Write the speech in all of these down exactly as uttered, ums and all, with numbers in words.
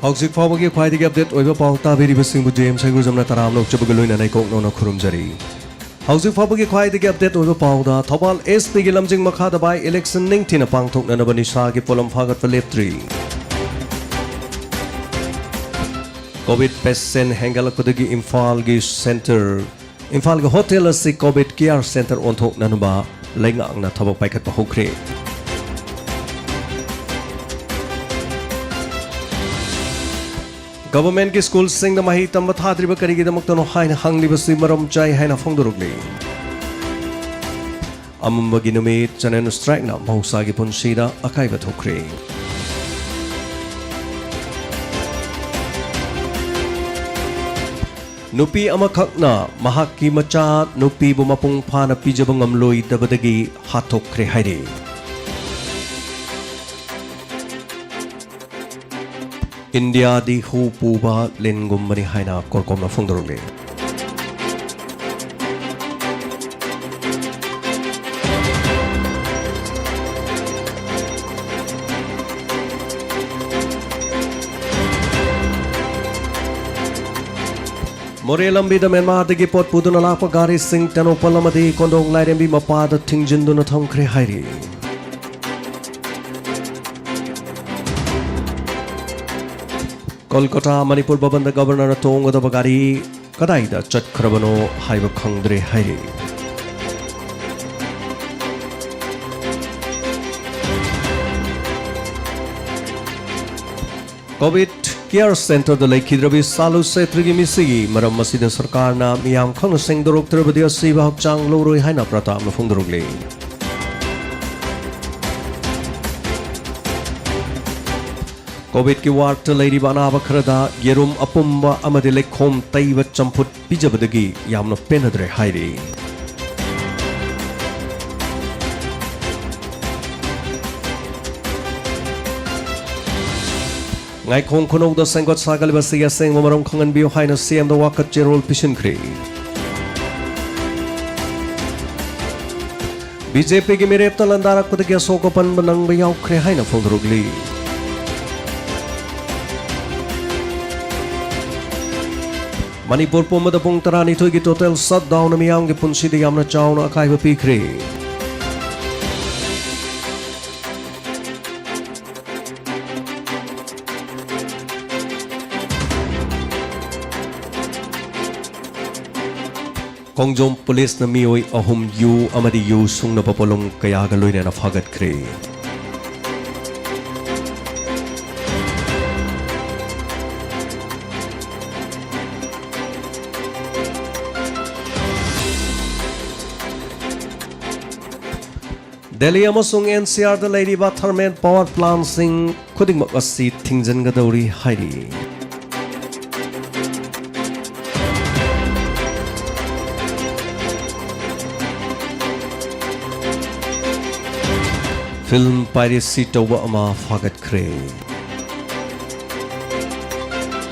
ꯍꯧꯖꯤꯛ ꯐꯥꯎꯕꯒꯤ ꯈ꯭ꯋꯥꯏꯗꯒꯤ ꯑꯞꯗꯦꯠ ꯑꯣꯏꯕ ꯄꯥꯎ ꯇꯥꯕꯤꯔꯤꯕꯁꯤꯡꯕꯨ ꯖꯦꯝꯁ ꯍꯩꯒ꯭ꯔꯨꯖꯝꯅ ꯇꯔꯥꯝꯅ ꯑꯣꯛꯆꯕꯒ ꯂꯣꯏꯅꯅ ꯏꯀꯣꯛ ꯅꯧꯅ ꯈꯨꯔꯨꯝꯖꯔꯤ꯫ ꯍꯧꯖꯤꯛ ꯐꯥꯎꯕꯒꯤ ꯈ꯭ꯋꯥꯏꯗꯒꯤ ꯑꯞꯗꯦꯠ ꯑꯣꯏꯕ ꯄꯥꯎꯗ, ꯊꯧꯕꯥꯜ ꯑꯦꯁ ꯄꯤꯒꯤ ꯂꯝꯖꯤꯡ ꯃꯈꯥꯗ ꯕꯥꯏ ꯏꯂꯦꯛꯁꯟ ꯅꯤꯡꯊꯤꯅ ꯄꯥꯡꯊꯣꯛꯅꯅꯕ ꯅꯤꯁꯥꯒꯤ ꯄꯣꯠꯂꯝ ꯐꯥꯒꯠꯄ ꯂꯦꯞꯇ꯭ꯔꯤ꯫ ꯀꯣꯚꯤꯗ ꯄꯦꯁꯦꯟ ꯍꯦꯟꯒꯠꯂꯛꯄꯗꯒꯤ ꯏꯝꯐꯥꯜꯒꯤ ꯁꯦꯟꯇꯔ, ꯏꯝꯐꯥꯜꯒꯤ ꯍꯣꯇꯦꯜ ꯑꯁꯤ ꯀꯣꯚꯤꯗ ꯀꯤꯌꯔ ꯁꯦꯟꯇꯔ ꯑꯣꯟꯊꯣꯛꯅꯅꯕ ꯂꯩꯉꯥꯛꯅ ꯊꯕꯛ ꯄꯥꯏꯈꯠꯄ ꯍꯧꯈ꯭ꯔꯦ꯫ ꯒꯚꯔꯟꯃꯦꯟꯠꯀꯤ ꯁ꯭ꯀꯨꯜꯁꯤꯡꯗ ꯃꯍꯩ ꯇꯝꯕ ꯊꯥꯗ꯭ꯔꯤꯕ ꯀꯔꯤꯒꯤꯗꯃꯛꯇꯅꯣ ꯍꯥꯏꯅ ꯍꯪꯂꯤꯕꯁꯤ ꯃꯔꯝ ꯆꯥꯏ ꯍꯥꯏꯅ ꯐꯣꯡꯗꯣꯔꯛꯂꯤ꯫ ꯑꯃꯝꯕꯒꯤ ꯅꯨꯃꯤꯠ, ꯖꯦꯅꯔꯦꯜ ꯁ꯭ꯇ꯭ꯔꯥꯏꯛꯅ ꯃꯍꯧꯁꯥꯒꯤ ꯄꯨꯟꯁꯤꯗ ꯑꯀꯥꯏꯕ ꯊꯣꯛꯈ꯭ꯔꯦ꯫ ꯅꯨꯄꯤ ꯑꯃꯈꯛꯅ ꯃꯍꯥꯛꯀꯤ ꯃꯆꯥ ꯅꯨꯄꯤꯕꯨ ꯃꯄꯨꯡ ꯐꯥꯅ ꯄꯤꯖꯕ ꯉꯝꯂꯣꯏꯗꯕꯗꯒꯤ ꯍꯥꯠꯇꯣꯛꯈ꯭ꯔꯦ ꯍꯥꯏꯔꯤ꯫ ꯏꯟꯗꯤꯌꯥꯗꯤ ꯍꯨ ꯄꯨꯕ ꯂꯤꯟꯒꯨꯝꯕꯅꯤ ꯍꯥꯏꯅ ꯀꯣꯔꯀꯣꯝꯅ ꯐꯣꯡꯗꯣꯔꯛꯂꯤ꯫ ꯃꯣꯔꯦ ꯂꯝꯕꯤꯗ ꯃ꯭ꯌꯥꯟꯃꯥꯔꯗꯒꯤ ꯄꯣꯠ ꯄꯨꯗꯨꯅ ꯂꯥꯛꯄ ꯒꯥꯔꯤꯁꯤꯡ ꯇꯦꯡꯅꯧꯄꯜ ꯑꯃꯗꯤ ꯀꯣꯟꯗꯣꯡ ꯂꯥꯏꯔꯦꯝꯕꯤ ꯃꯄꯥꯗ ꯊꯤꯡꯖꯤꯟꯗꯨꯅ ꯊꯝꯈ꯭ꯔꯦ ꯍꯥꯏꯔꯤ꯫ ꯀꯣꯜꯀꯇꯥ, ꯃꯅꯤꯄꯨꯔ ꯚꯕꯟꯗ ꯒꯕꯔꯅꯔꯅ ꯇꯣꯡꯒꯗꯕ ꯒꯥꯔꯤ ꯀꯗꯥꯏꯗ ꯆꯠꯈ꯭ꯔꯕꯅꯣ ꯍꯥꯏꯕ ꯈꯪꯗ꯭ꯔꯦ ꯍꯥꯏꯔꯤ꯫ ꯀꯣꯚꯤꯗ ꯀꯤꯌꯔ ꯁꯦꯟꯇꯔꯗ ꯂꯩꯈꯤꯗ꯭ꯔꯕꯤ ꯁꯥꯂꯨ ꯁꯦꯇ꯭ꯔꯤꯒꯤ ꯃꯤꯁꯤꯒꯤ ꯃꯔꯝ ꯑꯁꯤꯗ ꯁꯔꯀꯥꯔꯅ ꯃꯤꯌꯥꯝ ꯈꯪꯅ ꯁꯦꯡꯗꯣꯔꯛꯇ꯭ꯔꯕꯗꯤ ꯑꯁꯤꯕ ꯍꯛꯆꯥꯡ ꯂꯧꯔꯣꯏ ꯍꯥꯏꯅ ꯄ꯭ꯔꯇꯥꯞꯅ ꯐꯣꯡꯗꯣꯔꯛꯂꯤ꯫ ꯀꯣꯚꯤꯗꯀꯤ ꯋꯥꯔꯗꯇ ꯂꯩꯔꯤꯕ ꯑꯅꯥꯕ ꯈꯔꯗ ꯌꯦꯔꯨꯝ ꯑꯄꯨꯝꯕ ꯑꯃꯗꯤ ꯂꯩꯈꯣꯝ ꯇꯩꯕ ꯆꯝꯐꯨꯠ ꯄꯤꯖꯕꯗꯒꯤ ꯌꯥꯝꯅ ꯄꯦꯟꯅꯗ꯭ꯔꯦ ꯍꯥꯏꯔꯤ꯫ ꯉꯥꯏꯈꯣꯡ ꯈꯨꯅꯧꯗ ꯁꯦꯝꯒꯠ ꯁꯥꯒꯠꯂꯤꯕ ꯑꯁꯤꯒꯤ ꯑꯁꯦꯡꯕ ꯃꯔꯝ ꯈꯪꯍꯟꯕꯤꯌꯨ ꯍꯥꯏꯅ ꯁꯤ ꯑꯦꯝꯗ ꯋꯥꯀꯠ ꯆꯦꯔꯣꯜ ꯄꯤꯁꯤꯟꯈ꯭ꯔꯦ꯫ ꯕꯤ ꯖꯦ ꯄꯤꯒꯤ ꯃꯤꯔꯦꯞꯇ ꯂꯥꯟꯗꯥꯔꯛꯄꯗꯒꯤ ꯑꯁꯣꯛ ꯑꯄꯟꯕ ꯅꯪꯕ ꯌꯥꯎꯈ꯭ꯔꯦ ꯍꯥꯏꯅ ꯐꯣꯡꯗꯣꯔꯛꯂꯤ꯫ ꯃꯅꯤꯄꯨꯔ ꯄꯨꯝꯕꯗ ꯄꯨꯡ ꯇꯔꯥꯅꯤꯊꯣꯏꯒꯤ total shutdown ꯅ ꯃꯤꯌꯥꯝꯒꯤ ꯄꯨꯟꯁꯤꯗ ꯌꯥꯝꯅ ꯆꯥꯎꯅ ꯑꯀꯥꯏꯕ ꯄꯤꯈ꯭ꯔꯦ꯫ ꯈꯣꯡꯖꯣꯝ ꯄꯨꯂꯤꯁꯅ ꯃꯤꯑꯣꯏ ꯑꯍꯨꯝ ꯌꯨ ꯑꯃꯗꯤ ꯌꯨ ꯁꯨꯡꯅꯕ ꯄꯣꯠꯂꯝ ꯀꯌꯥꯒ ꯂꯣꯏꯅꯅ ꯐꯥꯒꯠꯈ꯭ꯔꯦ꯫ ꯗꯦꯜꯂꯤ ꯑꯃꯁꯨꯡ NCR ꯗ ꯂꯩꯔꯤꯕ thermal power plant ꯁꯤꯡ ꯈꯨꯗꯤꯡꯃꯛ ꯑꯁꯤ ꯊꯤꯡꯖꯤꯟꯒꯗꯧꯔꯤ ꯍꯥꯏꯔꯤ꯫ Film piracy ꯇꯧꯕ ꯑꯃ ꯐꯥꯒꯠꯈ꯭ꯔꯦ꯫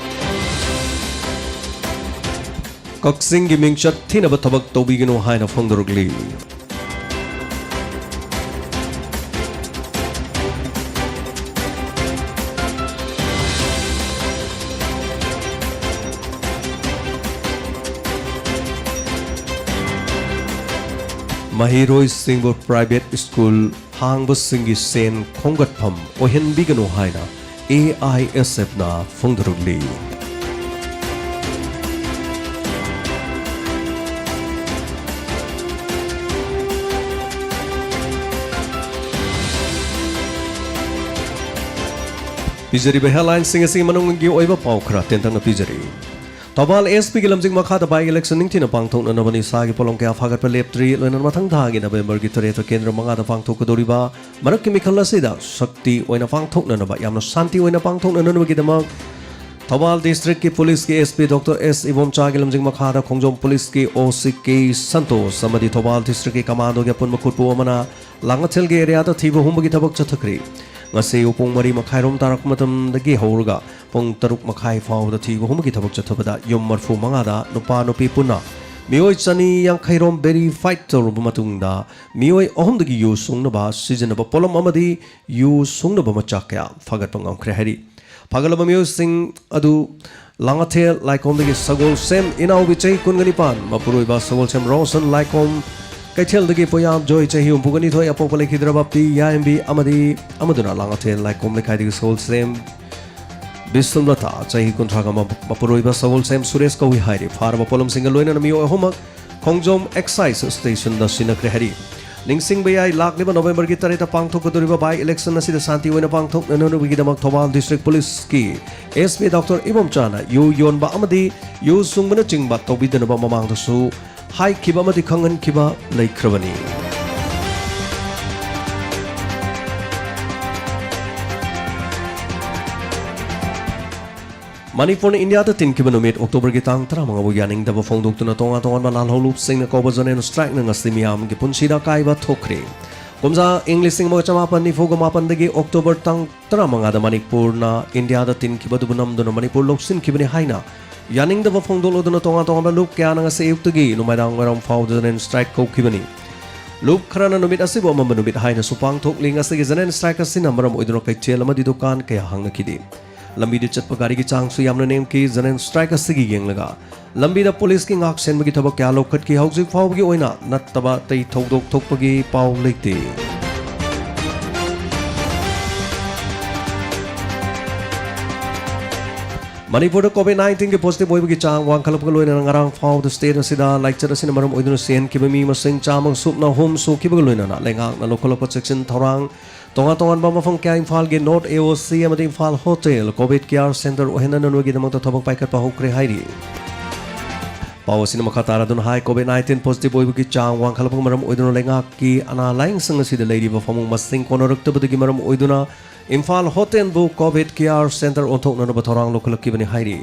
ꯀꯛꯆꯤꯡꯒꯤ ꯃꯤꯡꯆꯠ ꯊꯤꯅꯕ ꯊꯕꯛ ꯇꯧꯕꯤꯒꯅꯨ ꯍꯥꯏꯅ ꯐꯣꯡꯗꯣꯔꯛꯂꯤ꯫ ꯃꯍꯩꯔꯣꯏꯁꯤꯡꯕꯨ private school ꯍꯥꯡꯕꯁꯤꯡꯒꯤ ꯁꯦꯟ ꯈꯣꯝꯒꯠꯐꯝ ꯑꯣꯏꯍꯟꯕꯤꯒꯅꯨ ꯍꯥꯏꯅ AISF ꯅ ꯐꯣꯡꯗꯣꯔꯛꯂꯤ꯫ ꯄꯤꯖꯔꯤꯕ headline ꯁꯤꯡ ꯑꯁꯤꯒꯤ ꯃꯅꯨꯡꯒꯤ ꯑꯣꯏꯕ ꯄꯥꯎ ꯈꯔ ꯇꯦꯟꯇꯛꯅ ꯄꯤꯖꯔꯤ꯫ ꯊꯧꯕꯥꯜ SP ꯒꯤ ꯂꯝꯖꯤꯡ ꯃꯈꯥꯗ by election ꯅꯤꯡꯊꯤꯅ ꯄꯥꯡꯊꯣꯛꯅꯅꯕ ꯅꯤꯁꯥꯒꯤ ꯄꯣꯠꯂꯝ ꯀꯌꯥ ꯐꯥꯒꯠꯄ ꯂꯦꯞꯇ꯭ꯔꯤ꯫ ꯂꯣꯏꯅꯅ ꯃꯊꯪ ꯊꯥꯒꯤ November ꯒꯤ ꯇꯔꯦꯠꯇ ꯀꯦꯟꯗ꯭ꯔ ꯃꯉꯥꯗ ꯄꯥꯡꯊꯣꯛꯀꯗꯧꯔꯤꯕ ꯃꯔꯛꯀꯤ ꯃꯤꯈꯜ ꯑꯁꯤꯗ ꯁꯛꯇꯤ ꯑꯣꯏꯅ ꯄꯥꯡꯊꯣꯛꯅꯅꯕ, ꯌꯥꯝꯅ ꯁꯥꯟꯇꯤ ꯑꯣꯏꯅ ꯄꯥꯡꯊꯣꯛꯅꯅꯕꯒꯤꯗꯃꯛ ꯊꯧꯕꯥꯜ district ꯀꯤ police ꯀꯤ SP Doctor S ꯏꯕꯣꯝꯆꯥꯒꯤ ꯂꯝꯖꯤꯡ ꯃꯈꯥꯗ ꯈꯣꯡꯖꯣꯝ police ꯀꯤ OC K ꯁꯟꯇꯣꯁ ꯑꯃꯗꯤ ꯊꯧꯕꯥꯜ district ꯀꯤ commando ꯒꯤ ꯑꯄꯨꯟꯕ ꯈꯨꯠꯄꯨ ꯑꯃꯅ ꯂꯥꯡꯉꯊꯦꯜꯒꯤ area ꯗ ꯊꯤꯕ ꯍꯨꯝꯕꯒꯤ ꯊꯕꯛ ꯆꯠꯊꯈ꯭ꯔꯦ꯫ ꯉꯁꯤ ꯑꯌꯨꯛ ꯄꯨꯡ ꯃꯔꯤ ꯃꯈꯥꯏꯔꯣꯝ ꯇꯥꯔꯛꯄ ꯃꯇꯝꯗꯒꯤ ꯍꯧꯔꯒ ꯄꯨꯡ ꯇꯔꯨꯛ ꯃꯈꯥꯏ ꯐꯥꯎꯕꯗ ꯊꯤꯕ ꯍꯨꯝꯕꯒꯤ ꯊꯕꯛ ꯆꯠꯊꯕꯗ ꯌꯨꯝ ꯃꯔꯤꯐꯨ ꯃꯉꯥꯗ ꯅꯨꯄꯥ ꯅꯨꯄꯤ ꯄꯨꯟꯅ ꯃꯤꯑꯣꯏ ꯆꯅꯤ ꯌꯥꯡꯈꯩ ꯔꯣꯝ verify ꯇꯧꯔꯕ ꯃꯇꯨꯡꯗ, ꯃꯤꯑꯣꯏ ꯑꯍꯨꯝꯗꯒꯤ ꯌꯨ ꯁꯨꯡꯅꯕ ꯁꯤꯖꯤꯟꯅꯕ ꯄꯣꯠꯂꯝ ꯑꯃꯗꯤ ꯌꯨ ꯁꯨꯡꯅꯕ ꯃꯆꯥꯛ ꯀꯌꯥ ꯐꯥꯒꯠꯄ ꯉꯝꯈ꯭ꯔꯦ ꯍꯥꯏꯔꯤ꯫ ꯐꯥꯒꯠꯂꯕ ꯃꯤꯑꯣꯏꯁꯤꯡ ꯑꯗꯨ ꯂꯥꯡꯉꯊꯦꯜ ꯂꯥꯏꯀꯣꯝꯗꯒꯤ ꯁꯒꯣꯜꯁꯦꯝ ꯏꯅꯥꯎꯕꯤ ꯆꯍꯤ ꯀꯨꯟꯒ ꯅꯤꯄꯥꯟ, ꯃꯄꯨꯔꯣꯏꯕ ꯁꯒꯣꯜꯁꯦꯝ ꯔꯣꯁꯟ ꯂꯥꯏꯀꯣꯝ, ꯀꯩꯊꯦꯜꯗꯒꯤ ꯄꯣꯌꯥꯝ ꯖꯣꯏ ꯆꯍꯤ ꯍꯨꯝꯐꯨꯒ ꯅꯤꯊꯣꯏ, ꯑꯄꯣꯛꯄ ꯂꯩꯈꯤꯗ꯭ꯔꯕ ꯄꯤ ꯌꯥꯏꯝꯕꯤ ꯑꯃꯗꯤ ꯑꯃꯗꯨꯅ ꯂꯥꯡꯉꯊꯦꯜ ꯂꯥꯏꯀꯣꯝ ꯂꯩꯀꯥꯏꯗꯒꯤ ꯁꯒꯣꯜꯁꯦꯝ ꯕꯤꯁꯅꯨꯂꯇꯥ ꯆꯍꯤ ꯀꯨꯟꯊ꯭ꯔꯥꯒ ꯃ-, ꯃꯄꯨꯔꯣꯏꯕ ꯁꯒꯣꯜꯁꯦꯝ ꯁꯨꯔꯦꯁ ꯀꯧꯏ ꯍꯥꯏꯔꯤ꯫ ꯐꯥꯔꯕ ꯄꯣꯠꯂꯝꯁꯤꯡꯒ ꯂꯣꯏꯅꯅ ꯃꯤꯑꯣꯏ ꯑꯍꯨꯝꯃꯛ ꯈꯣꯡꯖꯣꯝ ꯑꯦꯛꯁꯥꯏꯖ ꯁ꯭ꯇꯦꯁꯟꯗ ꯁꯤꯟꯅꯈ꯭ꯔꯦ ꯍꯥꯏꯔꯤ꯫ ꯅꯤꯡꯁꯤꯡꯕ ꯌꯥꯏ, ꯂꯥꯛꯂꯤꯕ ꯅꯣꯕꯦꯝꯕꯔꯒꯤ ꯇꯔꯦꯠꯇ ꯄꯥꯡꯊꯣꯛꯀꯗꯧꯔꯤꯕ by election ꯑꯁꯤꯗ ꯁꯥꯟꯇꯤ ꯑꯣꯏꯅ ꯄꯥꯡꯊꯣꯛꯅꯅꯕꯒꯤꯗꯃꯛ ꯊꯧꯕꯥꯜ ꯗꯤꯁꯇ꯭ꯔꯤꯛ ꯄꯨꯂꯤꯁꯀꯤ SP ꯗꯣꯛꯇꯔ ꯏꯕꯣꯝꯆꯥꯅ ꯌꯨ ꯌꯣꯟꯕ ꯑꯃꯗꯤ ꯌꯨ ꯁꯨꯡꯕꯅꯆꯤꯡꯕ ꯇꯧꯕꯤꯗꯅꯕ ꯃꯃꯥꯡꯗꯁꯨ ꯍꯥꯏꯈꯤꯕ ꯑꯃꯗꯤ ꯈꯪꯍꯟꯈꯤꯕ ꯂꯩꯈ꯭ꯔꯕꯅꯤ꯫ ꯃꯅꯤꯄꯨꯔꯅ ꯏꯟꯗꯤꯌꯥꯗ ꯇꯤꯟꯈꯤꯕ ꯅꯨꯃꯤꯠ ꯑꯣꯛꯇꯣꯕꯔꯒꯤ ꯇꯥꯡ ꯇꯔꯥꯃꯉꯥꯕꯨ ꯌꯥꯅꯤꯡꯗꯕ ꯐꯣꯡꯗꯣꯛꯇꯨꯅ ꯇꯣꯉꯥꯟ ꯇꯣꯉꯥꯟꯕ ꯂꯥꯜꯍꯧꯂꯨꯞꯁꯤꯡꯅ ꯀꯧꯕ ꯖꯦꯅꯔꯦꯜ ꯁ꯭ꯇ꯭ꯔꯥꯏꯛꯅ ꯉꯁꯤ ꯃꯤꯌꯥꯝꯒꯤ ꯄꯨꯟꯁꯤꯗ ꯑꯀꯥꯏꯕ ꯊꯣꯛꯈ꯭ꯔꯦ꯫ ꯀꯨꯝꯖꯥ ꯏꯪ ꯂꯤꯁꯤꯡ ꯑꯃꯒ ꯆꯃꯥꯄꯟ ꯅꯤꯐꯨꯒ ꯃꯥꯄꯟꯗꯒꯤ ꯑꯣꯛꯇꯣꯕꯔ ꯇꯥꯡ ꯇꯔꯥꯃꯉꯥꯗ ꯃꯅꯤꯄꯨꯔꯅ ꯏꯟꯗꯤꯌꯥꯗ ꯇꯤꯟꯈꯤꯕꯗꯨꯕꯨ ꯅꯝꯗꯨꯅ ꯃꯅꯤꯄꯨꯔ ꯂꯧꯁꯤꯟꯈꯤꯕꯅꯤ ꯍꯥꯏꯅ ꯌꯥꯅꯤꯡꯗꯕ ꯐꯣꯡꯗꯣꯛꯂꯗꯨꯅ ꯇꯣꯉꯥꯟ ꯇꯣꯉꯥꯟꯕ ꯂꯨꯞ ꯀꯌꯥꯅ ꯉꯁꯤ ꯑꯌꯨꯛꯇꯒꯤ ꯅꯨꯃꯤꯗꯥꯡ ꯋꯥꯏꯔꯝ ꯐꯥꯎꯕꯗ ꯖꯦꯅꯔꯦꯜ ꯁ꯭ꯇ꯭ꯔꯥꯏꯛ ꯀꯧꯈꯤꯕꯅꯤ꯫ ꯂꯨꯞ ꯈꯔꯅ ꯅꯨꯃꯤꯠ ꯑꯁꯤꯕꯨ ꯑꯃꯝꯕ ꯅꯨꯃꯤꯠ ꯍꯥꯏꯅꯁꯨ ꯄꯥꯡꯊꯣꯛꯂꯤ꯫ ꯉꯁꯤꯒꯤ ꯖꯦꯅꯔꯦꯜ ꯁ꯭ꯇ꯭ꯔꯥꯏꯛ ꯑꯁꯤꯅ ꯃꯔꯝ ꯑꯣꯏꯗꯨꯅ ꯀꯩꯊꯦꯜ ꯑꯃꯗꯤ ꯗꯨꯀꯥꯟ ꯀꯌꯥ ꯍꯥꯡꯅꯈꯤꯗꯦ꯫ ꯂꯝꯕꯤꯗ ꯆꯠꯄ ꯒꯥꯔꯤꯒꯤ ꯆꯥꯡꯁꯨ ꯌꯥꯝꯅ ꯅꯦꯝꯈꯤ꯫ ꯖꯦꯅꯔꯦꯜ ꯁ꯭ꯇ꯭ꯔꯥꯏꯛ ꯑꯁꯤꯒꯤ ꯌꯦꯡꯂꯒ ꯂꯝꯕꯤꯗ ꯄꯨꯂꯤꯁꯀꯤ ꯉꯥꯛ ꯁꯦꯟꯕꯒꯤ ꯊꯕꯛ ꯀꯌꯥ ꯂꯧꯈꯠꯈꯤ꯫ ꯍꯧꯖꯤꯛ ꯐꯥꯎꯕꯒꯤ ꯑꯣꯏꯅ ꯅꯠꯇꯕ ꯑꯇꯩ ꯊꯧꯗꯣꯛ ꯊꯣꯛꯄꯒꯤ ꯄꯥꯎ ꯂꯩꯇꯦ꯫ ꯃꯅꯤꯄꯨꯔꯗ ꯀꯣꯚꯤꯗ ꯅꯥꯏꯟꯇꯤꯟꯒꯤ ꯄꯣꯖꯤꯇꯤꯚ ꯑꯣꯏꯕꯒꯤ ꯆꯥꯡ ꯋꯥꯡꯈꯠꯂꯛꯄꯒ ꯂꯣꯏꯅꯅ ꯉꯔꯥꯡ ꯐꯥꯎꯕꯗ ꯁ꯭ꯇꯦꯠ ꯑꯁꯤꯗ ꯂꯥꯏꯆꯠ ꯑꯁꯤꯅ ꯃꯔꯝ ꯑꯣꯏꯗꯨꯅ ꯁꯤꯍꯟꯈꯤꯕ ꯃꯤ ꯃꯁꯤꯡ ꯆꯥꯝꯃꯒ ꯁꯨꯞꯅ ꯑꯍꯨꯝ ꯁꯨꯈꯤꯕꯒ ꯂꯣꯏꯅꯅ ꯂꯩꯉꯥꯛꯅ ꯂꯧꯈꯠꯂꯛꯄ ꯆꯦꯛꯁꯤꯟ ꯊꯧꯔꯥꯡ ꯇꯣꯉꯥꯟ ꯇꯣꯉꯥꯟꯕ ꯃꯐꯝ ꯀꯌꯥ, ꯏꯝꯐꯥꯜꯒꯤ ꯅꯣꯔꯠ AOC ꯑꯃꯗꯤ ꯏꯝꯐꯥꯜ ꯍꯣꯇꯦꯜ ꯀꯣꯚꯤꯗ ꯀꯤꯌꯥꯔ ꯁꯦꯟꯇꯔ ꯑꯣꯏꯍꯟꯅꯅꯕꯒꯤꯗꯃꯛꯇ ꯊꯕꯛ ꯄꯥꯏꯈꯠꯄ ꯍꯧꯈ꯭ꯔꯦ ꯍꯥꯏꯔꯤ꯫ ꯄꯥꯎ ꯑꯁꯤꯅ ꯃꯈꯥ ꯇꯥꯔꯗꯨꯅ ꯍꯥꯏ, ꯀꯣꯚꯤꯗ ꯅꯥꯏꯟꯇꯤꯟ ꯄꯣꯖꯤꯇꯤꯚ ꯑꯣꯏꯕꯒꯤ ꯆꯥꯡ ꯋꯥꯡꯈꯠꯂꯛꯄꯅ ꯃꯔꯝ ꯑꯣꯏꯗꯨꯅ ꯂꯩꯉꯥꯛꯀꯤ ꯑꯅꯥ ꯂꯥꯏꯌꯦꯡꯁꯪ ꯑꯁꯤꯗ ꯂꯩꯔꯤꯕ ꯐꯃꯨꯡ ꯃꯁꯤꯡ ꯀꯣꯟꯅꯔꯛꯇꯕꯗꯒꯤ ꯃꯔꯝ ꯑꯣꯏꯗꯨꯅ ꯏꯝꯐꯥꯜ ꯍꯣꯇꯦꯜꯕꯨ ꯀꯣꯚꯤꯗ ꯀꯤꯌꯥꯔ ꯁꯦꯟꯇꯔ ꯑꯣꯟꯊꯣꯛꯅꯅꯕ ꯊꯧꯔꯥꯡ ꯂꯧꯈꯠꯂꯛꯈꯤꯕꯅꯤ ꯍꯥꯏꯔꯤ꯫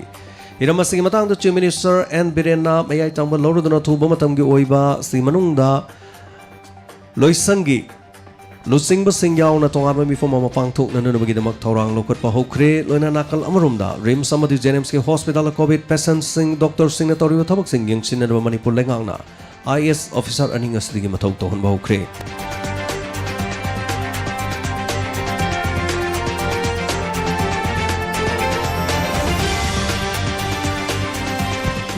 ꯍꯤꯔꯝ ꯑꯁꯤꯒꯤ ꯃꯇꯥꯡꯗ ꯆꯤꯐ ꯃꯤꯅꯤꯁꯇꯔ ꯑꯦꯟ ꯕꯤꯔꯦꯟꯅ ꯃꯌꯥꯏ ꯊꯪꯕ ꯂꯧꯔꯗꯨꯅ ꯑꯊꯨꯕ ꯃꯇꯝꯒꯤ ꯑꯣꯏꯕ ꯑꯁꯤ ꯃꯅꯨꯡꯗ ꯂꯣꯏꯁꯪꯒꯤ ꯂꯨꯆꯤꯡꯕꯁꯤꯡ ꯌꯥꯎꯅ ꯇꯣꯉꯥꯟꯕ ꯃꯤꯐꯝ ꯑꯃ ꯄꯥꯡꯊꯣꯛꯅꯅꯕꯒꯤꯗꯃꯛ ꯊꯧꯔꯥꯡ ꯂꯧꯈꯠꯄ ꯍꯧꯈ꯭ꯔꯦ꯫ ꯂꯣꯏꯅ ꯅꯥꯀꯜ ꯑꯃꯔꯣꯝꯗ ꯔꯤꯝꯁ ꯑꯃꯗꯤ ꯖꯦꯅꯤꯝꯁꯀꯤ ꯍꯣꯁꯄꯤꯇꯥꯜꯗ ꯀꯣꯚꯤꯗ ꯄꯦꯁꯦꯟꯠꯁꯤꯡ, ꯗꯣꯛꯇꯔꯁꯤꯡꯅ ꯇꯧꯔꯤꯕ ꯊꯕꯛꯁꯤꯡ ꯌꯦꯡꯁꯤꯟꯅꯅꯕ ꯃꯅꯤꯄꯨꯔ ꯂꯩꯉꯥꯛꯅ IAS ꯑꯣꯐꯤꯁꯥꯔ ꯑꯅꯤ ꯉꯁꯤꯗꯒꯤ ꯃꯊꯧ ꯇꯧꯍꯟꯕ ꯍꯧꯈ꯭ꯔꯦ꯫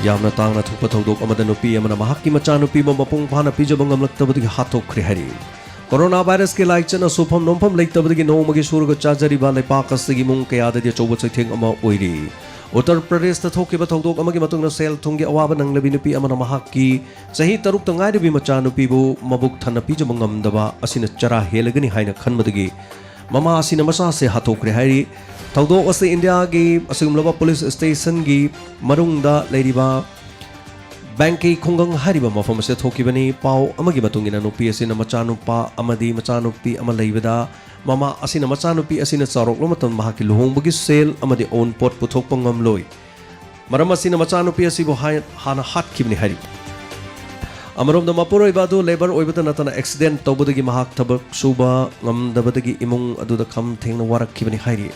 ꯌꯥꯝꯅ ꯇꯥꯡꯅ ꯊꯣꯛꯄ ꯊꯧꯗꯣꯛ ꯑꯃꯗ ꯅꯨꯄꯤ ꯑꯃꯅ ꯃꯍꯥꯛꯀꯤ ꯃꯆꯥꯅꯨꯄꯤꯕꯨ ꯃꯄꯨꯡ ꯐꯥꯅ ꯄꯤꯖꯕ ꯉꯝꯂꯛꯇꯕꯗꯒꯤ ꯍꯥꯠꯇꯣꯛꯈ꯭ꯔꯦ ꯍꯥꯏꯔꯤ꯫ ꯀꯣꯔꯣꯅꯥ ꯚꯥꯏꯔꯁꯀꯤ ꯂꯥꯏꯆꯠꯅ ꯁꯨꯐꯝ ꯅꯣꯝꯐꯝ ꯂꯩꯇꯕꯗꯒꯤ ꯅꯣꯡꯃꯒꯤ ꯁꯨꯔꯒ ꯆꯥꯖꯔꯤꯕ ꯂꯩꯄꯥꯛ ꯑꯁꯤꯒꯤ ꯏꯃꯨꯡ ꯀꯌꯥꯗꯗꯤ ꯑꯆꯧꯕ ꯆꯩꯊꯦꯡ ꯑꯃ ꯑꯣꯏꯔꯤ꯫ ꯎꯠꯇꯔ ꯄ꯭ꯔꯗꯦꯁꯇ ꯊꯣꯛꯈꯤꯕ ꯊꯧꯗꯣꯛ ꯑꯃꯒꯤ ꯃꯇꯨꯡꯗ ꯁꯦꯜ ꯊꯨꯝꯒꯤ ꯑꯋꯥꯕ ꯅꯪꯂꯕꯤ ꯅꯨꯄꯤ ꯑꯃꯅ ꯃꯍꯥꯛꯀꯤ ꯆꯍꯤ ꯇꯔꯨꯛꯇ ꯉꯥꯏꯔꯤꯕꯤ ꯃꯆꯥꯅꯨꯄꯤꯕꯨ ꯃꯕꯨꯛ ꯊꯟꯅ ꯄꯤꯖꯕ ꯉꯝꯗꯕ ꯑꯁꯤꯅ ꯆꯔꯥ ꯍꯦꯜꯂꯒꯅꯤ ꯍꯥꯏꯅ ꯈꯟꯕꯗꯒꯤ ꯃꯃꯥ ꯑꯁꯤꯅ ꯃꯆꯥꯁꯦ ꯍꯥꯠꯇꯣꯛꯈ꯭ꯔꯦ ꯍꯥꯏꯔꯤ꯫ ꯊꯧꯗꯣꯛ ꯑꯁꯤ ꯏꯟꯗꯤꯌꯥꯒꯤ ꯑꯁꯤꯒꯨꯝꯂꯕ ꯄꯨꯂꯤꯁ ꯁ꯭ꯇꯦꯁꯟꯒꯤ ꯃꯅꯨꯡꯗ ꯂꯩꯔꯤꯕ ꯕꯦꯡꯀꯤ ꯈꯨꯡꯒꯪ ꯍꯥꯏꯔꯤꯕ ꯃꯐꯝ ꯑꯁꯤꯗ ꯊꯣꯛꯈꯤꯕꯅꯤ꯫ ꯄꯥꯎ ꯑꯃꯒꯤ ꯃꯇꯨꯡ ꯏꯟꯅ ꯅꯨꯄꯤ ꯑꯁꯤꯅ ꯃꯆꯥꯅꯨꯄꯥ ꯑꯃꯗꯤ ꯃꯆꯥꯅꯨꯄꯤ ꯑꯃ ꯂꯩꯕꯗ ꯃꯃꯥ ꯑꯁꯤꯅ ꯃꯆꯥꯅꯨꯄꯤ ꯑꯁꯤꯅ ꯆꯥꯎꯔꯛꯂꯕ ꯃꯇꯝꯗ ꯃꯍꯥꯛꯀꯤ ꯂꯨꯍꯣꯡꯕꯒꯤ ꯁꯦꯜ ꯑꯃꯗꯤ ꯑꯎꯟꯄꯣꯠ ꯄꯨꯊꯣꯛꯄ ꯉꯝꯂꯣꯏ꯫ ꯃꯔꯝ ꯑꯁꯤꯅ ꯃꯆꯥꯅꯨꯄꯤ ꯑꯁꯤꯕꯨ ꯍꯥꯏ-, ꯍꯥꯟꯅ ꯍꯥꯠꯈꯤꯕꯅꯤ ꯍꯥꯏꯔꯤ꯫ ꯑꯃꯔꯣꯝꯗ ꯃꯄꯨꯔꯣꯏꯕ ꯑꯗꯨ ꯂꯦꯕꯔ ꯑꯣꯏꯕꯗ ꯅꯠꯇꯅ ꯑꯦꯛꯁꯤꯗꯦꯟ ꯇꯧꯕꯗꯒꯤ ꯃꯍꯥꯛ ꯊꯕꯛ ꯁꯨꯕ ꯉꯝꯗꯕꯗꯒꯤ ꯏꯃꯨꯡ ꯑꯗꯨꯗ ꯈꯝ ꯊꯦꯡꯅ ꯋꯥꯔꯛꯈꯤꯕꯅꯤ ꯍꯥꯏꯔꯤ꯫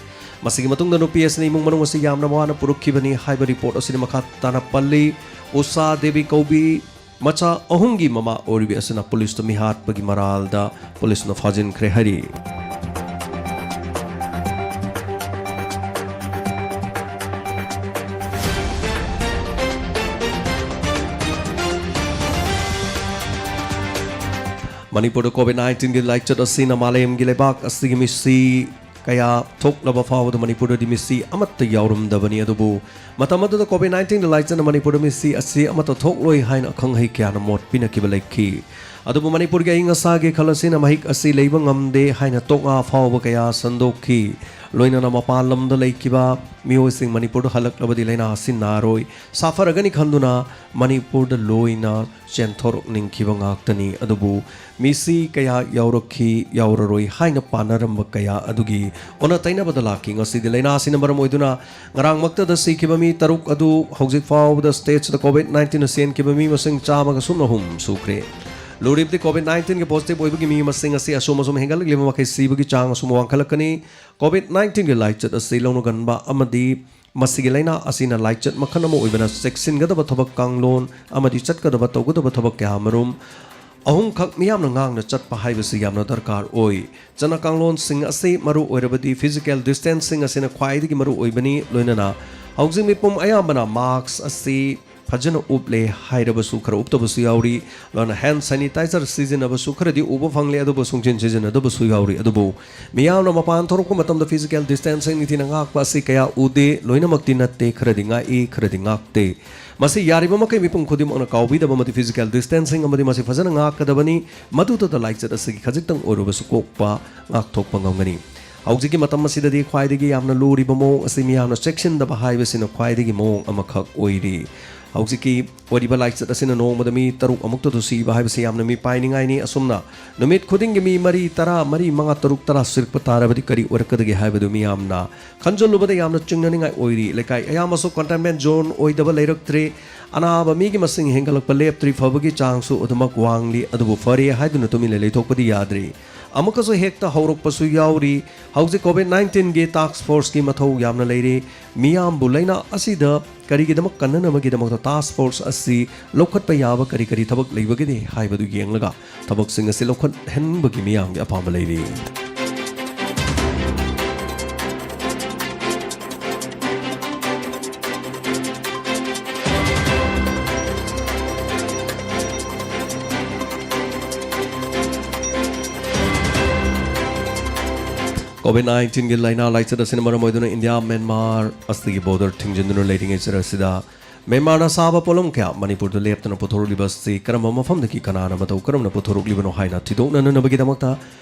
ꯃꯁꯤꯒꯤ ꯃꯇꯨꯡꯗ ꯅꯨꯄꯤ ꯑꯁꯤꯅ ꯏꯃꯨꯡ ꯃꯅꯨꯡ ꯑꯁꯤ ꯌꯥꯝꯅ ꯋꯥꯅ ꯄꯨꯔꯛꯈꯤꯕꯅꯤ ꯍꯥꯏꯕ ꯔꯤꯄꯣꯔꯠ ꯑꯁꯤꯅ ꯃꯈꯥ ꯇꯥꯅ ꯄꯜꯂꯤ꯫ ꯎꯁꯥ ꯗꯦꯕꯤ ꯀꯧꯕꯤ ꯃꯆꯥ ꯑꯍꯨꯝꯒꯤ ꯃꯃꯥ ꯑꯣꯏꯔꯤꯕꯤ ꯑꯁꯤꯅ ꯄꯨꯂꯤꯁꯇ ꯃꯤꯍꯥꯠꯄꯒꯤ ꯃꯔꯥꯜꯗ ꯄꯨꯂꯤꯁꯅ ꯐꯥꯖꯤꯟꯈ꯭ꯔꯦ ꯍꯥꯏꯔꯤ꯫ ꯃꯅꯤꯄꯨꯔꯗ ꯀꯣꯚꯤꯗ ꯅꯥꯏꯟꯇꯤꯟꯒꯤ ꯂꯥꯏꯆꯠ ꯑꯁꯤꯅ ꯃꯥꯂꯦꯝꯒꯤ ꯂꯩꯕꯥꯛ ꯑꯁꯤꯒꯤ ꯃꯤꯁꯤ ꯀꯌꯥ ꯊꯣꯛꯂꯕ ꯐꯥꯎꯕꯗ ꯃꯅꯤꯄꯨꯔꯗꯗꯤ ꯃꯤꯁꯤ ꯑꯃꯠꯇ ꯌꯥꯎꯔꯝꯗꯕꯅꯤ꯫ ꯑꯗꯨꯕꯨ ꯃꯇꯝ ꯑꯗꯨꯗ ꯀꯣꯚꯤꯗ ꯅꯥꯏꯟꯇꯤꯟꯒꯤ ꯂꯥꯏꯆꯠꯅ ꯃꯅꯤꯄꯨꯔꯗ ꯃꯤꯁꯤ ꯑꯁꯤ ꯑꯃꯠꯇ ꯊꯣꯛꯂꯣꯏ ꯍꯥꯏꯅ ꯑꯈꯪ ꯑꯍꯩ ꯀꯌꯥꯅ ꯃꯣꯠ ꯄꯤꯅꯈꯤꯕ ꯂꯩꯈꯤ꯫ ꯑꯗꯨꯕꯨ ꯃꯅꯤꯄꯨꯔꯒꯤ ꯑꯏꯪ ꯑꯁꯥꯒꯤ ꯈꯜ ꯑꯁꯤꯅ ꯃꯍꯤꯛ ꯑꯁꯤ ꯂꯩꯕ ꯉꯝꯗꯦ ꯍꯥꯏꯅ ꯇꯣꯛꯉꯥ ꯐꯥꯎꯕ ꯀꯌꯥ ꯁꯟꯗꯣꯛꯈꯤ꯫ ꯂꯣꯏꯅꯅ ꯃꯄꯥꯟ ꯂꯝꯗ ꯂꯩꯈꯤꯕ ꯃꯤꯑꯣꯏꯁꯤꯡ ꯃꯅꯤꯄꯨꯔꯗ ꯍꯜꯂꯛꯂꯕꯗꯤ ꯂꯥꯏꯅꯥ ꯑꯁꯤ ꯅꯥꯔꯣꯏ, ꯁꯥꯐꯔꯒꯅꯤ ꯈꯟꯗꯨꯅ ꯃꯅꯤꯄꯨꯔꯗ ꯂꯣꯏꯅ ꯆꯦꯟꯊꯣꯔꯛꯅꯤꯡꯈꯤꯕ ꯉꯥꯛꯇꯅꯤ꯫ ꯑꯗꯨꯕꯨ ꯃꯤꯁꯤ ꯀꯌꯥ ꯌꯥꯎꯔꯛꯈꯤ, ꯌꯥꯎꯔꯔꯣꯏ ꯍꯥꯏꯅ ꯄꯥꯅꯔꯝꯕ ꯀꯌꯥ ꯑꯗꯨꯒꯤ ꯑꯣꯟꯅ ꯇꯩꯅꯕꯗ ꯂꯥꯛꯈꯤ꯫ ꯉꯁꯤꯗꯤ ꯂꯥꯏꯅꯥ ꯑꯁꯤꯅ ꯃꯔꯝ ꯑꯣꯏꯗꯨꯅ ꯉꯔꯥꯡꯃꯛꯇꯗ ꯁꯤꯈꯤꯕ ꯃꯤ ꯇꯔꯨꯛ ꯑꯗꯨ ꯍꯧꯖꯤꯛ ꯐꯥꯎꯕꯗ ꯁ꯭ꯇꯦꯠꯁꯤꯗ ꯀꯣꯚꯤꯗ ꯅꯥꯏꯟꯇꯤꯟꯅ ꯆꯦꯟꯈꯤꯕ ꯃꯤ ꯃꯁꯤꯡ ꯆꯥꯝꯃꯒ ꯁꯨꯞꯅ ꯑꯍꯨꯝ ꯁꯨꯈ꯭ꯔꯦ꯫ ꯂꯨꯔꯤꯕꯗꯤ ꯀꯣꯚꯤꯗ ꯅꯥꯏꯟꯇꯤꯟꯒꯤ ꯄꯣꯖꯤꯇꯤꯚ ꯑꯣꯏꯕꯒꯤ ꯃꯤ ꯃꯁꯤꯡ ꯑꯁꯤ ꯑꯁꯨꯝ ꯑꯁꯨꯝ ꯍꯦꯟꯒꯠꯂꯛꯂꯤꯕ ꯃꯈꯩ ꯁꯤꯕꯒꯤ ꯆꯥꯡ ꯑꯁꯨꯝ ꯋꯥꯡꯈꯠꯂꯛꯀꯅꯤ꯫ ꯀꯣꯚꯤꯗ ꯅꯥꯏꯟꯇꯤꯟꯒꯤ ꯂꯥꯏꯆꯠ ꯑꯁꯤ ꯂꯧꯅꯒꯟꯕ ꯑꯃꯗꯤ ꯃꯁꯤꯒꯤ ꯂꯥꯏꯅꯥ ꯑꯁꯤꯅ ꯂꯥꯏꯆꯠ ꯃꯈꯜ ꯑꯃ ꯑꯣꯏꯕꯅ ꯆꯦꯛꯁꯤꯟꯒꯗꯕ ꯊꯕꯛ ꯀꯥꯡꯂꯣꯟ ꯑꯃꯗꯤ ꯆꯠꯀꯗꯕ ꯇꯧꯒꯗꯕ ꯊꯕꯛ ꯀꯌꯥ ꯑꯃꯔꯣꯝ ꯑꯍꯨꯝꯈꯛ ꯃꯤꯌꯥꯝꯅ ꯉꯥꯡꯅ ꯆꯠꯄ ꯍꯥꯏꯕꯁꯤ ꯌꯥꯝꯅ ꯗꯔꯀꯥꯔ ꯑꯣꯏ꯫ ꯆꯠꯅ ꯀꯥꯡꯂꯣꯟꯁꯤꯡ ꯑꯁꯤ ꯃꯔꯨ ꯑꯣꯏꯔꯕꯗꯤ ꯐꯤꯖꯤꯀꯦꯜ ꯗꯤꯁꯇꯦꯟꯁꯤꯡ ꯑꯁꯤꯅ ꯈ꯭ꯋꯥꯏꯗꯒꯤ ꯃꯔꯨ ꯑꯣꯏꯕꯅꯤ꯫ ꯂꯣꯏꯅꯅ ꯍꯧꯖꯤꯛ ꯃꯤꯄꯨꯝ ꯑꯌꯥꯝꯕꯅ ꯃꯥꯛꯁ ꯑꯁꯤ ꯐꯖꯅ ꯎꯞꯂꯦ ꯍꯥꯏꯔꯕꯁꯨ, ꯈꯔ ꯎꯞꯇꯕꯁꯨ ꯌꯥꯎꯔꯤ꯫ ꯂꯣꯏꯅ ꯍꯦꯟ ꯁꯦꯅꯤꯇꯥꯏꯖꯔ ꯁꯤꯖꯤꯟꯅꯕꯁꯨ ꯈꯔꯗꯤ ꯎꯕ ꯐꯪꯂꯦ, ꯑꯗꯨꯕꯨ ꯁꯨꯡꯁꯤꯟ ꯁꯤꯖꯤꯟꯅꯗꯕꯁꯨ ꯌꯥꯎꯔꯤ꯫ ꯑꯗꯨꯕꯨ ꯃꯤꯌꯥꯝꯅ ꯃꯄꯥꯟ ꯊꯣꯔꯛꯄ ꯃꯇꯝꯗ ꯐꯤꯖꯤꯀꯦꯜ ꯗꯤꯁꯇꯦꯟꯁꯤꯡ ꯅꯤꯡꯊꯤꯅ ꯉꯥꯛꯄ ꯑꯁꯤ ꯀꯌꯥ ꯎꯗꯦ꯫ ꯂꯣꯏꯅꯃꯛꯇꯤ ꯅꯠꯇꯦ, ꯈꯔꯗꯤ ꯉꯥꯛꯏ, ꯈꯔꯗꯤ ꯉꯥꯛꯇꯦ꯫ ꯃꯁꯤ ꯌꯥꯔꯤꯕ ꯃꯈꯩ ꯃꯤꯄꯨꯝ ꯈꯨꯗꯤꯡꯃꯛꯅ ꯀꯥꯎꯕꯤꯗꯕ ꯑꯃꯗꯤ ꯐꯤꯖꯤꯀꯦꯜ ꯗꯤꯁꯇꯦꯟꯁꯤꯡ ꯑꯃꯗꯤ ꯃꯁꯤ ꯐꯖꯅ ꯉꯥꯛꯀꯗꯕꯅꯤ꯫ ꯃꯗꯨꯗꯇ ꯂꯥꯏꯆꯠ ꯑꯁꯤꯒꯤ ꯈꯖꯤꯛꯇꯪ ꯑꯣꯏꯔꯕꯁꯨ ꯀꯣꯛꯄ, ꯉꯥꯛꯊꯣꯛꯄ ꯉꯝꯒꯅꯤ꯫ ꯍꯧꯖꯤꯛꯀꯤ ꯃꯇꯝ ꯑꯁꯤꯗꯗꯤ ꯈ꯭ꯋꯥꯏꯗꯒꯤ ꯌꯥꯝꯅ ꯂꯨꯔꯤꯕ ꯃꯑꯣꯡ ꯑꯁꯤ ꯃꯤꯌꯥꯝꯅ ꯆꯦꯛꯁꯤꯟꯗꯕ ꯍꯥꯏꯕꯁꯤꯅ ꯈ꯭ꯋꯥꯏꯗꯒꯤ ꯃꯑꯣꯡ ꯑꯃꯈꯛ ꯑꯣꯏꯔꯤ꯫ ꯍꯧꯖꯤꯛꯀꯤ ꯑꯣꯏꯔꯤꯕ ꯂꯥꯏꯆꯠ ꯑꯁꯤꯅ ꯅꯣꯡꯃꯗ ꯃꯤ ꯇꯔꯨꯛ ꯑꯃꯨꯛꯇꯗ ꯁꯤꯕ ꯍꯥꯏꯕꯁꯤ ꯌꯥꯝꯅ ꯃꯤꯄꯥꯏꯅꯤꯡꯉꯥꯏꯅꯤ꯫ ꯑꯁꯨꯝꯅ ꯅꯨꯃꯤꯠ ꯈꯨꯗꯤꯡꯒꯤ ꯃꯤ ꯃꯔꯤ, ꯇꯔꯥ, ꯃꯔꯤ, ꯃꯉꯥ, ꯇꯔꯨꯛ, ꯇꯔꯥ ꯁꯤꯔꯛꯄ ꯇꯥꯔꯕꯗꯤ ꯀꯔꯤ ꯑꯣꯏꯔꯛꯀꯗꯒꯦ ꯍꯥꯏꯕꯗꯨ ꯃꯤꯌꯥꯝꯅ ꯈꯟꯖꯤꯜꯂꯨꯕꯗ ꯌꯥꯝꯅ ꯆꯤꯡꯅꯅꯤꯡꯉꯥꯏ ꯑꯣꯏꯔꯤ꯫ ꯂꯩꯀꯥꯏ ꯑꯌꯥꯝꯕꯁꯨ ꯀꯟꯇꯦꯟꯃꯦꯟ ꯖꯣꯟ ꯑꯣꯏꯗꯕ ꯂꯩꯔꯛꯇ꯭ꯔꯦ꯫ ꯑꯅꯥꯕ ꯃꯤꯒꯤ ꯃꯁꯤꯡ ꯍꯦꯟꯒꯠꯂꯛꯄ ꯂꯦꯞꯇ꯭ꯔꯤ, ꯐꯕꯒꯤ ꯆꯥꯡꯁꯨ ꯑꯗꯨꯃꯛ ꯋꯥꯡꯂꯤ꯫ ꯑꯗꯨꯕꯨ ꯐꯔꯦ ꯍꯥꯏꯗꯨꯅ ꯇꯨꯃꯤꯟꯅ ꯂꯩꯊꯣꯛꯄꯗꯤ ꯌꯥꯗ꯭ꯔꯤ꯫ ꯑꯃꯨꯛꯀꯁꯨ ꯍꯦꯛꯇ ꯍꯧꯔꯛꯄꯁꯨ ꯌꯥꯎꯔꯤ꯫ ꯍꯧꯖꯤꯛ ꯀꯣꯚꯤꯗ ꯅꯥꯏꯟꯇꯤꯟꯒꯤ ꯇꯥꯁꯛ ꯐꯣꯔꯁꯀꯤ ꯃꯊꯧ ꯌꯥꯝꯅ ꯂꯩꯔꯤ꯫ ꯃꯤꯌꯥꯝꯕꯨ ꯂꯥꯏꯅꯥ ꯑꯁꯤꯗ ꯀꯔꯤꯒꯤꯗꯃꯛ ꯀꯟꯅꯅꯕꯒꯤꯗꯃꯛꯇ ꯇꯥꯁꯛ ꯐꯣꯔꯁ ꯑꯁꯤ ꯂꯧꯈꯠꯄ ꯌꯥꯕ ꯀꯔꯤ ꯀꯔꯤ ꯊꯕꯛ ꯂꯩꯕꯒꯦ ꯍꯥꯏꯕꯗꯨ ꯌꯦꯡꯂꯒ ꯊꯕꯛꯁꯤꯡ ꯑꯁꯤ ꯂꯧꯈꯠꯍꯟꯕꯒꯤ ꯃꯤꯌꯥꯝꯒꯤ ꯑꯄꯥꯝꯕ ꯂꯩꯔꯤ꯫ ꯀꯣꯚꯤꯗ ꯅꯥꯏꯟꯇꯤꯟꯒꯤ ꯂꯥꯏꯅꯥ ꯂꯥꯏꯆꯠ ꯑꯁꯤꯅ ꯃꯔꯝ ꯑꯣꯏꯗꯨꯅ ꯏꯟꯗꯤꯌꯥ ꯃ꯭ꯌꯥꯟꯃꯥꯔ ꯑꯁꯤꯒꯤ ꯕꯣꯔꯗꯔ ꯊꯤꯡꯖꯤꯟꯗꯨꯅ ꯂꯩꯔꯤꯉꯩ ꯆꯔꯛ ꯑꯁꯤꯗ ꯃ꯭ꯌꯥꯟꯃꯥꯔꯅ ꯁꯥꯕ ꯄꯣꯠꯂꯝ ꯀꯌꯥ ꯃꯅꯤꯄꯨꯔꯗ ꯂꯦꯞꯇꯅ ꯄꯨꯊꯣꯔꯛꯂꯤꯕ ꯑꯁꯤ ꯀꯔꯝꯕ ꯃꯐꯝꯗꯒꯤ ꯀꯅꯥꯅ ꯃꯇꯧ ꯀꯔꯝꯅ ꯄꯨꯊꯣꯔꯛꯂꯤꯕꯅꯣ ꯍꯥꯏꯅ ꯊꯤꯗꯣꯛꯅꯅꯕꯒꯤꯗꯃꯛꯇ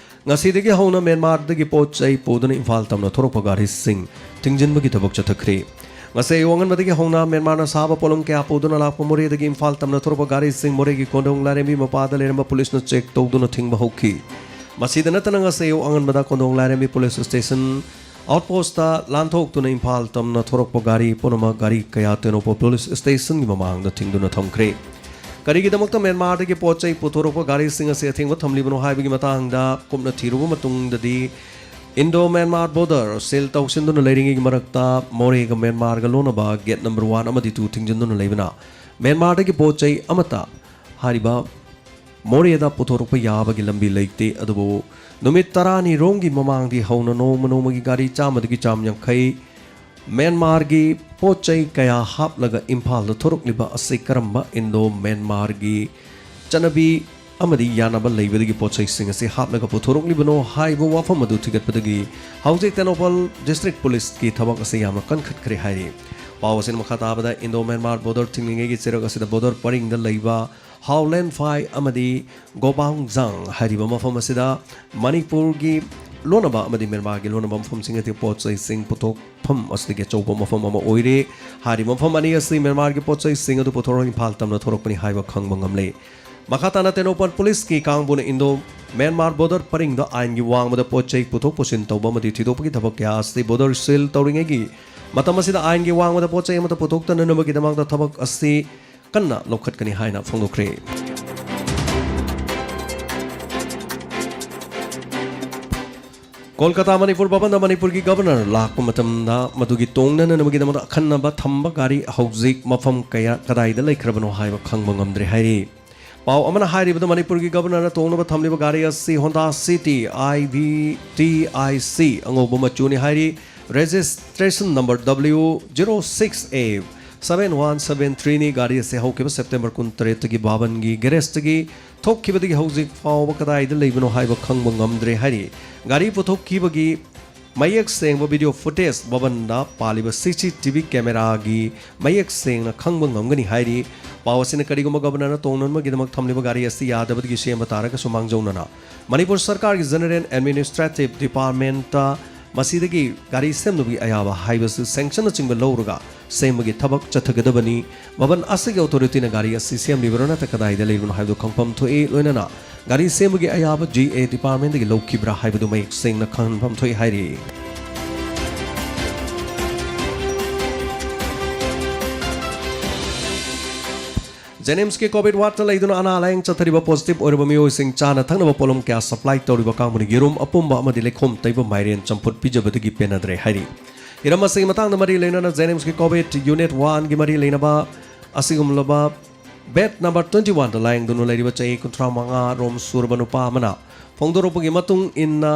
ꯉꯁꯤꯗꯒꯤ ꯍꯧꯅ ꯃ꯭ꯌꯥꯟꯃꯥꯔꯗꯒꯤ ꯄꯣꯠ ꯆꯩ ꯄꯨꯗꯨꯅ ꯏꯝꯐꯥꯜ ꯇꯝꯅ ꯊꯣꯔꯛꯄ ꯒꯥꯔꯤꯁꯤꯡ ꯊꯤꯡꯖꯤꯟꯕꯒꯤ ꯊꯕꯛ ꯆꯠꯊꯈ꯭ꯔꯦ꯫ ꯉꯁꯤ ꯑꯌꯨꯛ ꯑꯉꯟꯕꯗꯒꯤ ꯍꯧꯅ ꯃ꯭ꯌꯥꯟꯃꯥꯔꯅ ꯁꯥꯕ ꯄꯣꯠꯂꯝ ꯀꯌꯥ ꯄꯨꯗꯨꯅ ꯂꯥꯛꯄ ꯃꯣꯔꯦꯗꯒꯤ ꯏꯝꯐꯥꯜ ꯇꯝꯅ ꯊꯣꯔꯛꯄ ꯒꯥꯔꯤꯁꯤꯡ ꯃꯣꯔꯦꯒꯤ ꯀꯣꯟꯗꯣꯡ ꯂꯥꯏꯔꯦꯝꯕꯤ ꯃꯄꯥꯗ ꯂꯩꯔꯝꯕ ꯄꯨꯂꯤꯁꯅ ꯆꯦꯛ ꯇꯧꯗꯨꯅ ꯊꯤꯡꯕ ꯍꯧꯈꯤ꯫ ꯃꯁꯤꯗ ꯅꯠꯇꯅ ꯉꯁꯤ ꯑꯌꯨꯛ ꯑꯉꯟꯕꯗ ꯀꯣꯟꯗꯣꯡ ꯂꯥꯏꯔꯦꯝꯕꯤ ꯄꯨꯂꯤꯁ ꯁ꯭ꯇꯦꯁꯟ ꯑꯥꯎꯠꯄꯣꯁꯇ ꯂꯥꯟꯊꯣꯛꯇꯨꯅ ꯏꯝꯐꯥꯜ ꯇꯝꯅ ꯊꯣꯔꯛꯄ ꯒꯥꯔꯤ ꯄꯨꯝꯅꯃꯛ ꯒꯥꯔꯤ ꯀꯌꯥ ꯇꯦꯡꯅꯧꯄꯜ ꯄꯨꯂꯤꯁ ꯁ꯭ꯇꯦꯁꯟꯒꯤ ꯃꯃꯥꯡꯗ ꯊꯤꯡꯗꯨꯅ ꯊꯝꯈ꯭ꯔꯦ꯫ ꯀꯔꯤꯒꯤꯗꯃꯛꯇ ꯃ꯭ꯌꯥꯟꯃꯥꯔꯗꯒꯤ ꯄꯣꯠ ꯆꯩ ꯄꯨꯊꯣꯔꯛꯄ ꯒꯥꯔꯤꯁꯤꯡ ꯑꯁꯤ ꯑꯊꯤꯡꯕ ꯊꯝꯂꯤꯕꯅꯣ ꯍꯥꯏꯕꯒꯤ ꯃꯇꯥꯡꯗ ꯀꯨꯞꯅ ꯊꯤꯔꯨꯕ ꯃꯇꯨꯡꯗꯗꯤ, ꯏꯟꯗꯣ ꯃ꯭ꯌꯥꯟꯃꯥꯔ ꯕꯣꯔꯗꯔ ꯁꯤꯜ ꯇꯧꯁꯤꯟꯗꯨꯅ ꯂꯩꯔꯤꯉꯩꯒꯤ ꯃꯔꯛꯇ ꯃꯣꯔꯦꯒ ꯃ꯭ꯌꯥꯟꯃꯥꯔꯒ ꯂꯣꯟꯅꯕ ꯒꯦꯠ ꯅꯝꯕꯔ ꯋꯥꯟ ꯑꯃꯗꯤ ꯇꯨ ꯊꯤꯡꯖꯤꯟꯗꯨꯅ ꯂꯩꯕꯅ ꯃ꯭ꯌꯥꯟꯃꯥꯔꯗꯒꯤ ꯄꯣꯠ ꯆꯩ ꯑꯃꯠꯇ ꯍꯥꯏꯔꯤꯕ ꯃꯣꯔꯦꯗ ꯄꯨꯊꯣꯔꯛꯄ ꯌꯥꯕꯒꯤ ꯂꯝꯕꯤ ꯂꯩꯇꯦ꯫ ꯑꯗꯨꯕꯨ ꯅꯨꯃꯤꯠ ꯇꯔꯥꯅꯤ ꯔꯣꯝꯒꯤ ꯃꯃꯥꯡꯗꯤ ꯍꯧꯅ ꯅꯣꯡꯃ ꯅꯣꯡꯃꯒꯤ ꯒꯥꯔꯤ ꯆꯥꯝꯃꯗꯒꯤ ꯆꯥꯝ ꯌꯥꯡꯈꯩ ꯃ꯭ꯌꯥꯟꯃꯥꯔꯒꯤ ꯄꯣꯠ ꯆꯩ ꯀꯌꯥ ꯍꯥꯞꯂꯒ ꯏꯝꯐꯥꯜꯗ ꯊꯣꯔꯛꯂꯤꯕ ꯑꯁꯤ ꯀꯔꯝꯕ ꯏꯟꯗꯣ ꯃ꯭ꯌꯥꯟꯃꯥꯔꯒꯤ ꯆꯠꯅꯕꯤ ꯑꯃꯗꯤ ꯌꯥꯅꯕ ꯂꯩꯕꯗꯒꯤ ꯄꯣꯠ ꯆꯩꯁꯤꯡ ꯑꯁꯤ ꯍꯥꯞꯂꯒ ꯄꯨꯊꯣꯔꯛꯂꯤꯕꯅꯣ ꯍꯥꯏꯕ ꯋꯥꯐꯝ ꯑꯗꯨ ꯊꯤꯒꯠꯄꯗꯒꯤ ꯍꯧꯖꯤꯛ ꯇꯦꯡꯅꯧꯄꯜ ꯗꯤꯁꯇ꯭ꯔꯤꯛ ꯄꯨꯂꯤꯁꯀꯤ ꯊꯕꯛ ꯑꯁꯤ ꯌꯥꯝꯅ ꯀꯟꯈꯠꯈ꯭ꯔꯦ ꯍꯥꯏꯔꯤ꯫ ꯄꯥꯎ ꯑꯁꯤꯅ ꯃꯈꯥ ꯇꯥꯕꯗ ꯏꯟꯗꯣ ꯃ꯭ꯌꯥꯟꯃꯥꯔ ꯕꯣꯔꯗꯔ ꯊꯤꯡꯂꯤꯉꯩꯒꯤ ꯆꯩꯔꯛ ꯑꯁꯤꯗ ꯕꯣꯔꯗꯔ ꯄꯔꯤꯡꯗ ꯂꯩꯕ ꯍꯥꯎꯂꯦꯟꯐꯥꯏ ꯑꯃꯗꯤ ꯒꯣꯕꯥꯡꯖꯥꯡ ꯍꯥꯏꯔꯤꯕ ꯃꯐꯝ ꯑꯁꯤꯗ ꯃꯅꯤꯄꯨꯔꯒꯤ ꯂꯣꯟꯅꯕ ꯑꯃꯗꯤ ꯃ꯭ꯌꯥꯟꯃꯥꯔꯒꯤ ꯂꯣꯟꯅꯕ ꯃꯐꯝꯁꯤꯡ ꯑꯁꯤ ꯄꯣꯠ ꯆꯩꯁꯤꯡ ꯄꯨꯊꯣꯛꯐꯝ ꯑꯁꯤꯗꯒꯤ ꯑꯆꯧꯕ ꯃꯐꯝ ꯑꯃ ꯑꯣꯏꯔꯦ꯫ ꯍꯥꯏꯔꯤꯕ ꯃꯐꯝ ꯑꯅꯤ ꯑꯁꯤ ꯃ꯭ꯌꯥꯟꯃꯥꯔꯒꯤ ꯄꯣꯠ ꯆꯩꯁꯤꯡ ꯑꯗꯨ ꯄꯨꯊꯣꯔꯒ ꯏꯝꯐꯥꯜ ꯇꯝꯅ ꯊꯣꯔꯛꯄꯅꯤ ꯍꯥꯏꯕ ꯈꯪꯕ ꯉꯝꯂꯦ꯫ ꯃꯈꯥ ꯇꯥꯅ ꯇꯦꯡꯅꯧꯄꯜ ꯄꯨꯂꯤꯁꯀꯤ ꯀꯥꯡꯕꯨꯅ ꯏꯟꯗꯣ ꯃ꯭ꯌꯥꯟꯃꯥꯔ ꯕꯣꯔꯗꯔ ꯄꯔꯤꯡꯗ ꯑꯥꯏꯟꯒꯤ ꯋꯥꯡꯃꯗ ꯄꯣꯠ ꯆꯩ ꯄꯨꯊꯣꯛ ꯄꯨꯁꯤꯟ ꯇꯧꯕ ꯑꯃꯗꯤ ꯊꯤꯗꯣꯛꯄꯒꯤ ꯊꯕꯛ ꯀꯌꯥ ꯑꯁꯤ ꯕꯣꯔꯗꯔ ꯁꯤꯜ ꯇꯧꯔꯤꯉꯩꯒꯤ ꯃꯇꯝ ꯑꯁꯤꯗ ꯑꯥꯏꯟꯒꯤ ꯋꯥꯡꯃꯗ ꯄꯣꯠ ꯆꯩ ꯑꯃꯠꯇ ꯄꯨꯊꯣꯛꯇꯅꯅꯕꯒꯤꯗꯃꯛꯇ ꯊꯕꯛ ꯑꯁꯤ ꯀꯟꯅ ꯂꯧꯈꯠꯀꯅꯤ ꯍꯥꯏꯅ ꯐꯣꯡꯗꯣꯛꯈ꯭ꯔꯦ꯫ ꯀꯣꯜꯀꯇꯥ ꯃꯅꯤꯄꯨꯔ ꯚꯕꯟꯗ ꯃꯅꯤꯄꯨꯔꯒꯤ ꯒꯕꯔꯅꯔ ꯂꯥꯛꯄ ꯃꯇꯝꯗ ꯃꯗꯨꯒꯤ ꯇꯣꯡꯅꯅꯕꯒꯤꯗꯃꯛꯇ ꯑꯈꯟꯅꯕ ꯊꯝꯕ ꯒꯥꯔꯤ ꯍꯧꯖꯤꯛ ꯃꯐꯝ ꯀꯌꯥ ꯀꯗꯥꯏꯗ ꯂꯩꯈ꯭ꯔꯕꯅꯣ ꯍꯥꯏꯕ ꯈꯪꯕ ꯉꯝꯗ꯭ꯔꯦ ꯍꯥꯏꯔꯤ꯫ ꯄꯥꯎ ꯑꯃꯅ ꯍꯥꯏꯔꯤꯕꯗ ꯃꯅꯤꯄꯨꯔꯒꯤ ꯒꯕꯔꯅꯔꯅ ꯇꯣꯡꯅꯕ ꯊꯝꯂꯤꯕ ꯒꯥꯔꯤ ꯑꯁꯤ Honda City I V T I C ꯑꯉꯧꯕ ꯃꯆꯨꯅꯤ ꯍꯥꯏꯔꯤ꯫ Registration number W zero six A seven one seven three ꯅꯤ꯫ ꯒꯥꯔꯤ ꯑꯁꯤ ꯍꯧꯈꯤꯕ ꯁꯦꯞꯇꯦꯝꯕꯔ ꯀꯨꯟꯇꯔꯦꯠꯇꯒꯤ ꯚꯕꯟꯒꯤ ꯒꯦꯔꯦꯖꯇꯒꯤ ꯊꯣꯛꯈꯤꯕꯗꯒꯤ ꯍꯧꯖꯤꯛ ꯐꯥꯎꯕ ꯀꯗꯥꯏꯗ ꯂꯩꯕꯅꯣ ꯍꯥꯏꯕ ꯈꯪꯕ ꯉꯝꯗ꯭ꯔꯦ ꯍꯥꯏꯔꯤ꯫ ꯒꯥꯔꯤ ꯄꯨꯊꯣꯛꯈꯤꯕꯒꯤ ꯃꯌꯦꯛ ꯁꯦꯡꯕ video footage ꯚꯕꯟꯗ ꯄꯥꯜꯂꯤꯕ C C T V cameraꯒꯤ ꯃꯌꯦꯛ ꯁꯦꯡꯅ ꯈꯪꯕ ꯉꯝꯒꯅꯤ ꯍꯥꯏꯔꯤ꯫ ꯄꯥꯎ ꯑꯁꯤꯅ ꯀꯔꯤꯒꯨꯝꯕ ꯒꯕꯔꯅꯔꯅ ꯇꯣꯡꯅꯅꯕꯒꯤꯗꯃꯛ ꯊꯝꯂꯤꯕ ꯒꯥꯔꯤ ꯑꯁꯤ ꯌꯥꯗꯕꯗꯒꯤ ꯁꯦꯝꯕ ꯇꯥꯔꯒꯁꯨ ꯃꯥꯡꯖꯧꯅꯅ ꯃꯅꯤꯄꯨꯔ ꯁꯔꯀꯥꯔꯒꯤ General Administrative Departmentꯇ ꯃꯁꯤꯗꯒꯤ ꯒꯥꯔꯤ ꯁꯦꯝꯅꯕꯒꯤ ꯑꯌꯥꯕ ꯍꯥꯏꯕꯁꯤ sanctionꯅꯆꯤꯡꯕ ꯂꯧꯔꯒ ꯁꯦꯝꯕꯒꯤ ꯊꯕꯛ ꯆꯠꯊꯒꯗꯕꯅꯤ꯫ ꯚꯕꯟ ꯑꯁꯤꯒꯤ authorityꯅ ꯒꯥꯔꯤ ꯑꯁꯤ ꯁꯦꯝꯂꯤꯕ꯭ꯔꯥ ꯅꯠꯇ꯭ꯔ ꯀꯗꯥꯏꯗ ꯂꯩꯕꯅꯣ ꯍꯥꯏꯕꯗꯨ ꯈꯪꯐꯝ ꯊꯣꯛꯏ꯫ ꯂꯣꯏꯅꯅ ꯒꯥꯔꯤ ꯁꯦꯝꯕꯒꯤ ꯑꯌꯥꯕ G A departmentꯗꯒꯤ ꯂꯧꯈꯤꯕ꯭ꯔꯥ ꯍꯥꯏꯕꯗꯨ ꯃꯌꯦꯛ ꯁꯦꯡꯅ ꯈꯪꯍꯟꯐꯝ ꯊꯣꯛꯏ ꯍꯥꯏꯔꯤ꯫ ꯖꯦꯅꯤꯝꯁꯀꯤ COVID wardꯇ ꯂꯩꯗꯨꯅ ꯑꯅꯥ ꯂꯥꯌꯦꯡ ꯆꯠꯊꯔꯤꯕ positive ꯑꯣꯏꯔꯕ ꯃꯤꯑꯣꯏꯁꯤꯡ ꯆꯥꯅ ꯊꯛꯅꯕ ꯄꯣꯠꯂꯝ ꯀꯌꯥ supply ꯇꯧꯔꯤꯕ ꯀꯥꯡꯕꯨꯅ ꯌꯦꯔꯨꯝ, ꯑꯄꯨꯝꯕ ꯑꯃꯗꯤ ꯂꯩꯈꯣꯝ ꯇꯩꯕ ꯃꯥꯏꯔꯦꯟ ꯆꯝꯐꯨꯠ ꯄꯤꯖꯕꯗꯒꯤ ꯄꯦꯟꯅꯗ꯭ꯔꯦ ꯍꯥꯏꯔꯤ꯫ ꯍꯤꯔꯝ ꯑꯁꯤꯒꯤ ꯃꯇꯥꯡꯗ ꯃꯔꯤ ꯂꯩꯅꯅ ꯖꯦꯅꯤꯝꯁꯀꯤ COVID unit oneꯒꯤ ꯃꯔꯤ ꯂꯩꯅꯕ ꯑꯁꯤꯒꯨꯝꯂꯕ bed number twenty oneꯗ ꯂꯥꯌꯦꯡꯗꯨꯅ ꯂꯩꯔꯤꯕ ꯆꯍꯤ ꯀꯨꯟꯊ꯭ꯔꯥ ꯃꯉꯥ ꯔꯣꯝ ꯁꯨꯔꯕ ꯅꯨꯄꯥ ꯑꯃꯅ ꯐꯣꯡꯗꯣꯔꯛꯄꯒꯤ ꯃꯇꯨꯡ ꯏꯟꯅ,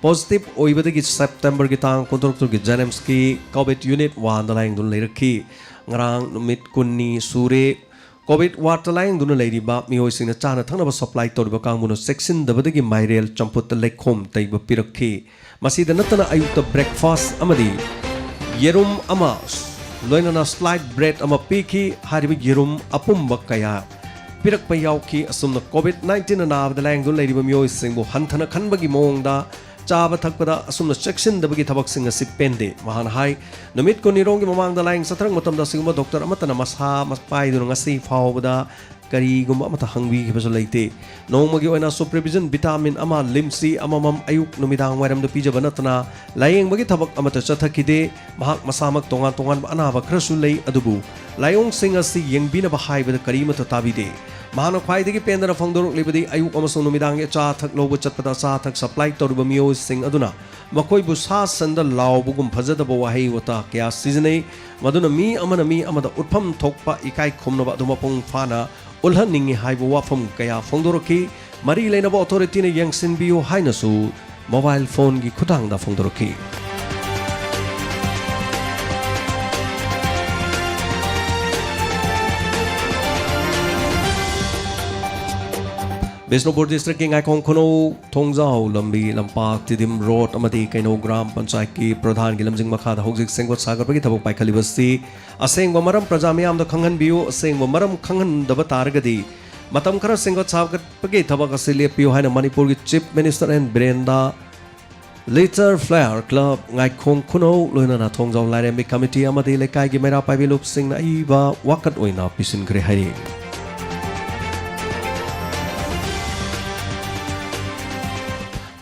ꯄꯣꯖꯤꯇꯤꯚ ꯑꯣꯏꯕꯗꯒꯤ ꯁꯦꯞꯇꯦꯝꯕꯔꯒꯤ ꯇꯥꯡ ꯀꯨꯟꯇꯔꯨꯛꯇꯒꯤ ꯖꯦꯅꯤꯝꯁꯀꯤ ꯀꯣꯚꯤꯗ ꯌꯨꯅꯤꯠ ꯋꯥꯟꯗ ꯂꯥꯌꯦꯡꯗꯨꯅ ꯂꯩꯔꯛꯈꯤ꯫ ꯉꯔꯥꯡ ꯅꯨꯃꯤꯠ ꯀꯨꯟꯅꯤ ꯁꯨꯔꯦ꯫ ꯀꯣꯚꯤꯗ ꯋꯥꯔꯗꯇ ꯂꯥꯌꯦꯡꯗꯨꯅ ꯂꯩꯔꯤꯕ ꯃꯤꯑꯣꯏꯁꯤꯡꯅ ꯆꯥꯅ ꯊꯛꯅꯕ ꯁꯄ꯭ꯂꯥꯏ ꯇꯧꯔꯤꯕ ꯀꯥꯡꯕꯨꯅ ꯆꯦꯛꯁꯤꯟꯗꯕꯗꯒꯤ ꯃꯥꯏꯔꯦꯜ, ꯆꯝꯐꯨꯠꯇ ꯂꯩꯈꯣꯝ ꯇꯩꯕ ꯄꯤꯔꯛꯈꯤ꯫ ꯃꯁꯤꯗ ꯅꯠꯇꯅ ꯑꯌꯨꯛꯇ ꯕ꯭ꯔꯦꯛꯐꯥꯁ ꯑꯃꯗꯤ ꯌꯦꯔꯨꯝ ꯑꯃ, ꯂꯣꯏꯅꯅ ꯁ꯭ꯂꯥꯏꯁ ꯕ꯭ꯔꯦꯗ ꯑꯃ ꯄꯤꯈꯤ꯫ ꯍꯥꯏꯔꯤꯕ ꯌꯦꯔꯨꯝ ꯑꯄꯨꯝꯕ ꯀꯌꯥ ꯄꯤꯔꯛꯄ ꯌꯥꯎꯈꯤ꯫ ꯑꯁꯨꯝꯅ ꯀꯣꯚꯤꯗ ꯅꯥꯏꯟꯇꯤꯟꯅ ꯅꯥꯕꯗ ꯂꯥꯌꯦꯡꯗꯨꯅ ꯂꯩꯔꯤꯕ ꯃꯤꯑꯣꯏꯁꯤꯡꯕꯨ ꯍꯟꯊꯅ ꯈꯟꯕꯒꯤ ꯃꯑꯣꯡꯗ ꯆꯥꯕ ꯊꯛꯄꯗ ꯑꯁꯨꯝꯅ ꯆꯦꯛꯁꯤꯟꯗꯕꯒꯤ ꯊꯕꯛꯁꯤꯡ ꯑꯁꯤ ꯄꯦꯟꯗꯦ꯫ ꯃꯍꯥꯛꯅ ꯍꯥꯏ, ꯅꯨꯃꯤꯠ ꯀꯨꯟꯅꯤꯔꯣꯝꯒꯤ ꯃꯃꯥꯡꯗ ꯂꯥꯌꯦꯡ ꯆꯠꯊꯔꯛꯄ ꯃꯇꯝꯗ ꯑꯁꯤꯒꯨꯝꯕ ꯗꯣꯛꯇꯔ ꯑꯃꯠꯇꯅ ꯃꯁꯥ ꯃ-, ꯄꯥꯏꯗꯨꯅ ꯉꯁꯤ ꯐꯥꯎꯕꯗ ꯀꯔꯤꯒꯨꯝꯕ ꯑꯃꯠꯇ ꯍꯪꯕꯤꯈꯤꯕꯁꯨ ꯂꯩꯇꯦ꯫ ꯅꯣꯡꯃꯒꯤ ꯑꯣꯏꯅ ꯁꯨꯄꯔꯚꯤꯖꯟ ꯚꯤꯇꯥꯃꯤꯟ ꯑꯃ, ꯂꯤꯝꯁꯤ ꯑꯃꯃꯝ ꯑꯌꯨꯛ ꯅꯨꯃꯤꯗꯥꯡ ꯋꯥꯏꯔꯝꯗ ꯄꯤꯖꯕ ꯅꯠꯇꯅ ꯂꯥꯌꯦꯡꯕꯒꯤ ꯊꯕꯛ ꯑꯃꯠꯇ ꯆꯠꯊꯈꯤꯗꯦ꯫ ꯃꯍꯥꯛ ꯃꯁꯥꯃꯛ ꯇꯣꯉꯥꯟ ꯇꯣꯉꯥꯟꯕ ꯑꯅꯥꯕ ꯈꯔꯁꯨ ꯂꯩ, ꯑꯗꯨꯕꯨ ꯂꯥꯏꯑꯣꯡꯁꯤꯡ ꯑꯁꯤ ꯌꯦꯡꯕꯤꯅꯕ ꯍꯥꯏꯕꯗ ꯀꯔꯤꯃꯠꯇ ꯇꯥꯕꯤꯗꯦ꯫ ꯃꯍꯥꯛꯅ ꯈ꯭ꯋꯥꯏꯗꯒꯤ ꯄꯦꯟꯗꯅ ꯐꯣꯡꯗꯣꯔꯛꯂꯤꯕꯗꯤ ꯑꯌꯨꯛ ꯑꯃꯁꯨꯡ ꯅꯨꯃꯤꯗꯥꯡꯒꯤ ꯑꯆꯥ ꯑꯊꯛ ꯂꯧꯕ ꯆꯠꯄꯗ ꯑꯆꯥ ꯑꯊꯛ ꯁꯄ꯭ꯂꯥꯏ ꯇꯧꯔꯤꯕ ꯃꯤꯑꯣꯏꯁꯤꯡ ꯑꯗꯨꯅ ꯃꯈꯣꯏꯕꯨ ꯁꯥ ꯁꯟꯗ ꯂꯥꯎꯕꯒꯨꯝ ꯐꯖꯗꯕ ꯋꯥꯍꯩ ꯋꯥꯇꯥ ꯀꯌꯥ ꯁꯤꯖꯤꯟꯅꯩ꯫ ꯃꯗꯨꯅ ꯃꯤ ꯑꯃꯅ ꯃꯤ ꯑꯃꯗ ꯎꯠꯐꯝ ꯊꯣꯛꯄ ꯏꯀꯥꯏ ꯈꯨꯝꯅꯕ ꯑꯗꯨ ꯃꯄꯨꯡ ꯐꯥꯅ ꯎꯠꯍꯟꯅꯤꯡꯏ ꯍꯥꯏꯕ ꯋꯥꯐꯝ ꯀꯌꯥ ꯐꯣꯡꯗꯣꯔꯛꯈꯤ꯫ ꯃꯔꯤ ꯂꯩꯅꯕ ꯑꯣꯊꯣꯔꯤꯇꯤꯅ ꯌꯦꯡꯁꯤꯟꯕꯤꯌꯨ ꯍꯥꯏꯅꯁꯨ ꯃꯣꯕꯥꯏꯜ ꯐꯣꯟꯒꯤ ꯈꯨꯠꯊꯥꯡꯗ ꯐꯣꯡꯗꯣꯔꯛꯈꯤ꯫ ꯕꯤꯁꯅꯨꯄꯨꯔ ꯗꯤꯁꯇ꯭ꯔꯤꯛꯀꯤ ꯉꯥꯏꯈꯣꯡ ꯈꯨꯅꯧ ꯊꯣꯡꯖꯥꯎ ꯂꯝꯕꯤ ꯂꯝꯄꯥꯛ, ꯇꯤꯗꯤꯝ ꯔꯣꯗ ꯑꯃꯗꯤ ꯀꯩꯅꯧ ꯒ꯭ꯔꯥꯝ ꯄꯟꯆꯥꯌꯠꯀꯤ ꯄ꯭ꯔꯙꯥꯟꯒꯤ ꯂꯝꯖꯤꯡ ꯃꯈꯥꯗ ꯍꯧꯖꯤꯛ ꯁꯦꯝꯒꯠ ꯁꯥꯒꯠꯄꯒꯤ ꯊꯕꯛ ꯄꯥꯏꯈꯠꯂꯤꯕꯁꯤ ꯑꯁꯦꯡꯕ ꯃꯔꯝ ꯄ꯭ꯔꯖꯥ ꯃꯤꯌꯥꯝꯗ ꯈꯪꯍꯟꯕꯤꯌꯨ꯫ ꯑꯁꯦꯡꯕ ꯃꯔꯝ ꯈꯪꯍꯟꯗꯕ ꯇꯥꯔꯒꯗꯤ ꯃꯇꯝ ꯈꯔ ꯁꯦꯝꯒꯠ ꯁꯥꯒꯠꯄꯒꯤ ꯊꯕꯛ ꯑꯁꯤ ꯂꯦꯞꯄꯤꯌꯨ ꯍꯥꯏꯅ ꯃꯅꯤꯄꯨꯔꯒꯤ chief minister N Biren, little flyer club ꯉꯥꯏꯈꯣꯡ ꯈꯨꯅꯧ, ꯂꯣꯏꯅꯅ ꯊꯣꯡꯖꯥꯎ ꯂꯥꯏꯔꯦꯝꯕꯤ ꯀꯃꯤꯇꯤ ꯑꯃꯗꯤ ꯂꯩꯀꯥꯏꯒꯤ ꯃꯩꯔꯥ ꯄꯥꯏꯕꯤ ꯂꯨꯞꯁꯤꯡꯅ ꯑꯏꯕ ꯋꯥꯀꯠ ꯑꯣꯏꯅ ꯄꯤꯁꯤꯟꯈ꯭ꯔꯦ ꯍꯥꯏꯔꯤ꯫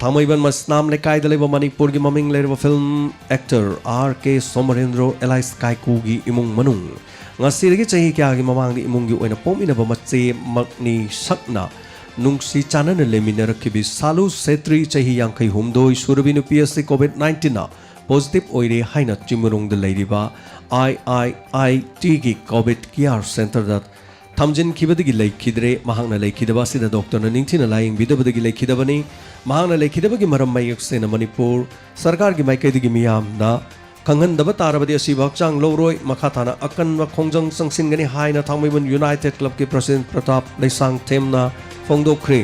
ꯊꯥꯡꯃꯩꯕꯟ ꯃꯁꯅꯥꯝ ꯂꯩꯀꯥꯏꯗ ꯂꯩꯕ ꯃꯅꯤꯄꯨꯔꯒꯤ ꯃꯃꯤꯡ ꯂꯩꯔꯕ ꯐꯤꯜꯝ ꯑꯦꯛꯇꯔ ꯑꯥꯔ ꯀꯦ ꯁꯣꯃꯔꯦꯟꯗ꯭ꯔꯣ ꯑꯦꯂꯥꯏꯁ ꯀꯥꯏꯀꯨꯒꯤ ꯏꯃꯨꯡ ꯃꯅꯨꯡ ꯉꯁꯤꯗꯒꯤ ꯆꯍꯤ ꯀꯌꯥꯒꯤ ꯃꯃꯥꯡꯗ ꯏꯃꯨꯡꯒꯤ ꯑꯣꯏꯅ ꯄꯣꯛꯃꯤꯟꯅꯕ ꯃꯆꯦꯃꯛꯅꯤ ꯁꯛꯅ ꯅꯨꯡꯁꯤ ꯆꯥꯟꯅꯅ ꯂꯩꯃꯤꯟꯅꯔꯛꯈꯤꯕꯤ ꯁꯥꯂꯨ ꯁꯦꯇ꯭ꯔꯤ, ꯆꯍꯤ ꯌꯥꯡꯈꯩ ꯍꯨꯝꯗꯣꯏ ꯁꯨꯔꯕꯤ ꯅꯨꯄꯤ ꯑꯁꯤ ꯀꯣꯚꯤꯗ ꯅꯥꯏꯟꯇꯤꯟꯅ ꯄꯣꯖꯤꯇꯤꯚ ꯑꯣꯏꯔꯦ ꯍꯥꯏꯅ ꯆꯤꯡꯃꯩꯔꯣꯡꯗ ꯂꯩꯔꯤꯕ ꯑꯥꯏ ꯑꯥꯏ ꯑꯥꯏ ꯇꯤꯒꯤ ꯀꯣꯚꯤꯗ ꯀꯤꯌꯥꯔ ꯁꯦꯟꯇꯔꯗ ꯊꯝꯖꯤꯟꯈꯤꯕꯗꯒꯤ ꯂꯩꯈꯤꯗ꯭ꯔꯦ꯫ ꯃꯍꯥꯛꯅ ꯂꯩꯈꯤꯗꯕ ꯑꯁꯤꯗ ꯗꯣꯛꯇꯔꯅ ꯅꯤꯡꯊꯤꯅ ꯂꯥꯌꯦꯡꯕꯤꯗꯕꯗꯒꯤ ꯂꯩꯈꯤꯗꯕꯅꯤ꯫ ꯃꯍꯥꯛꯅ ꯂꯩꯈꯤꯗꯕꯒꯤ ꯃꯔꯝ ꯃꯌꯦꯛ ꯁꯦꯡꯅ ꯃꯅꯤꯄꯨꯔ ꯁꯔꯀꯥꯔꯒꯤ ꯃꯥꯏꯀꯩꯗꯒꯤ ꯃꯤꯌꯥꯝꯗ ꯈꯪꯍꯟꯗꯕ ꯇꯥꯔꯕꯗꯤ ꯑꯁꯤꯕꯨ ꯍꯛꯆꯥꯡ ꯂꯧꯔꯣꯏ, ꯃꯈꯥ ꯇꯥꯅ ꯑꯀꯟꯕ ꯈꯣꯡꯖꯪ ꯆꯪꯁꯤꯟꯒꯅꯤ ꯍꯥꯏꯅ ꯊꯥꯡꯃꯩꯕꯟ ꯌꯨꯅꯥꯏꯇꯦꯗ ꯀ꯭ꯂꯕꯀꯤ ꯄ꯭ꯔꯁꯤꯗꯦꯟꯠ ꯄ꯭ꯔꯇꯥꯞ ꯂꯩꯁꯥꯡꯊꯦꯝꯅ ꯐꯣꯡꯗꯣꯛꯈ꯭ꯔꯦ꯫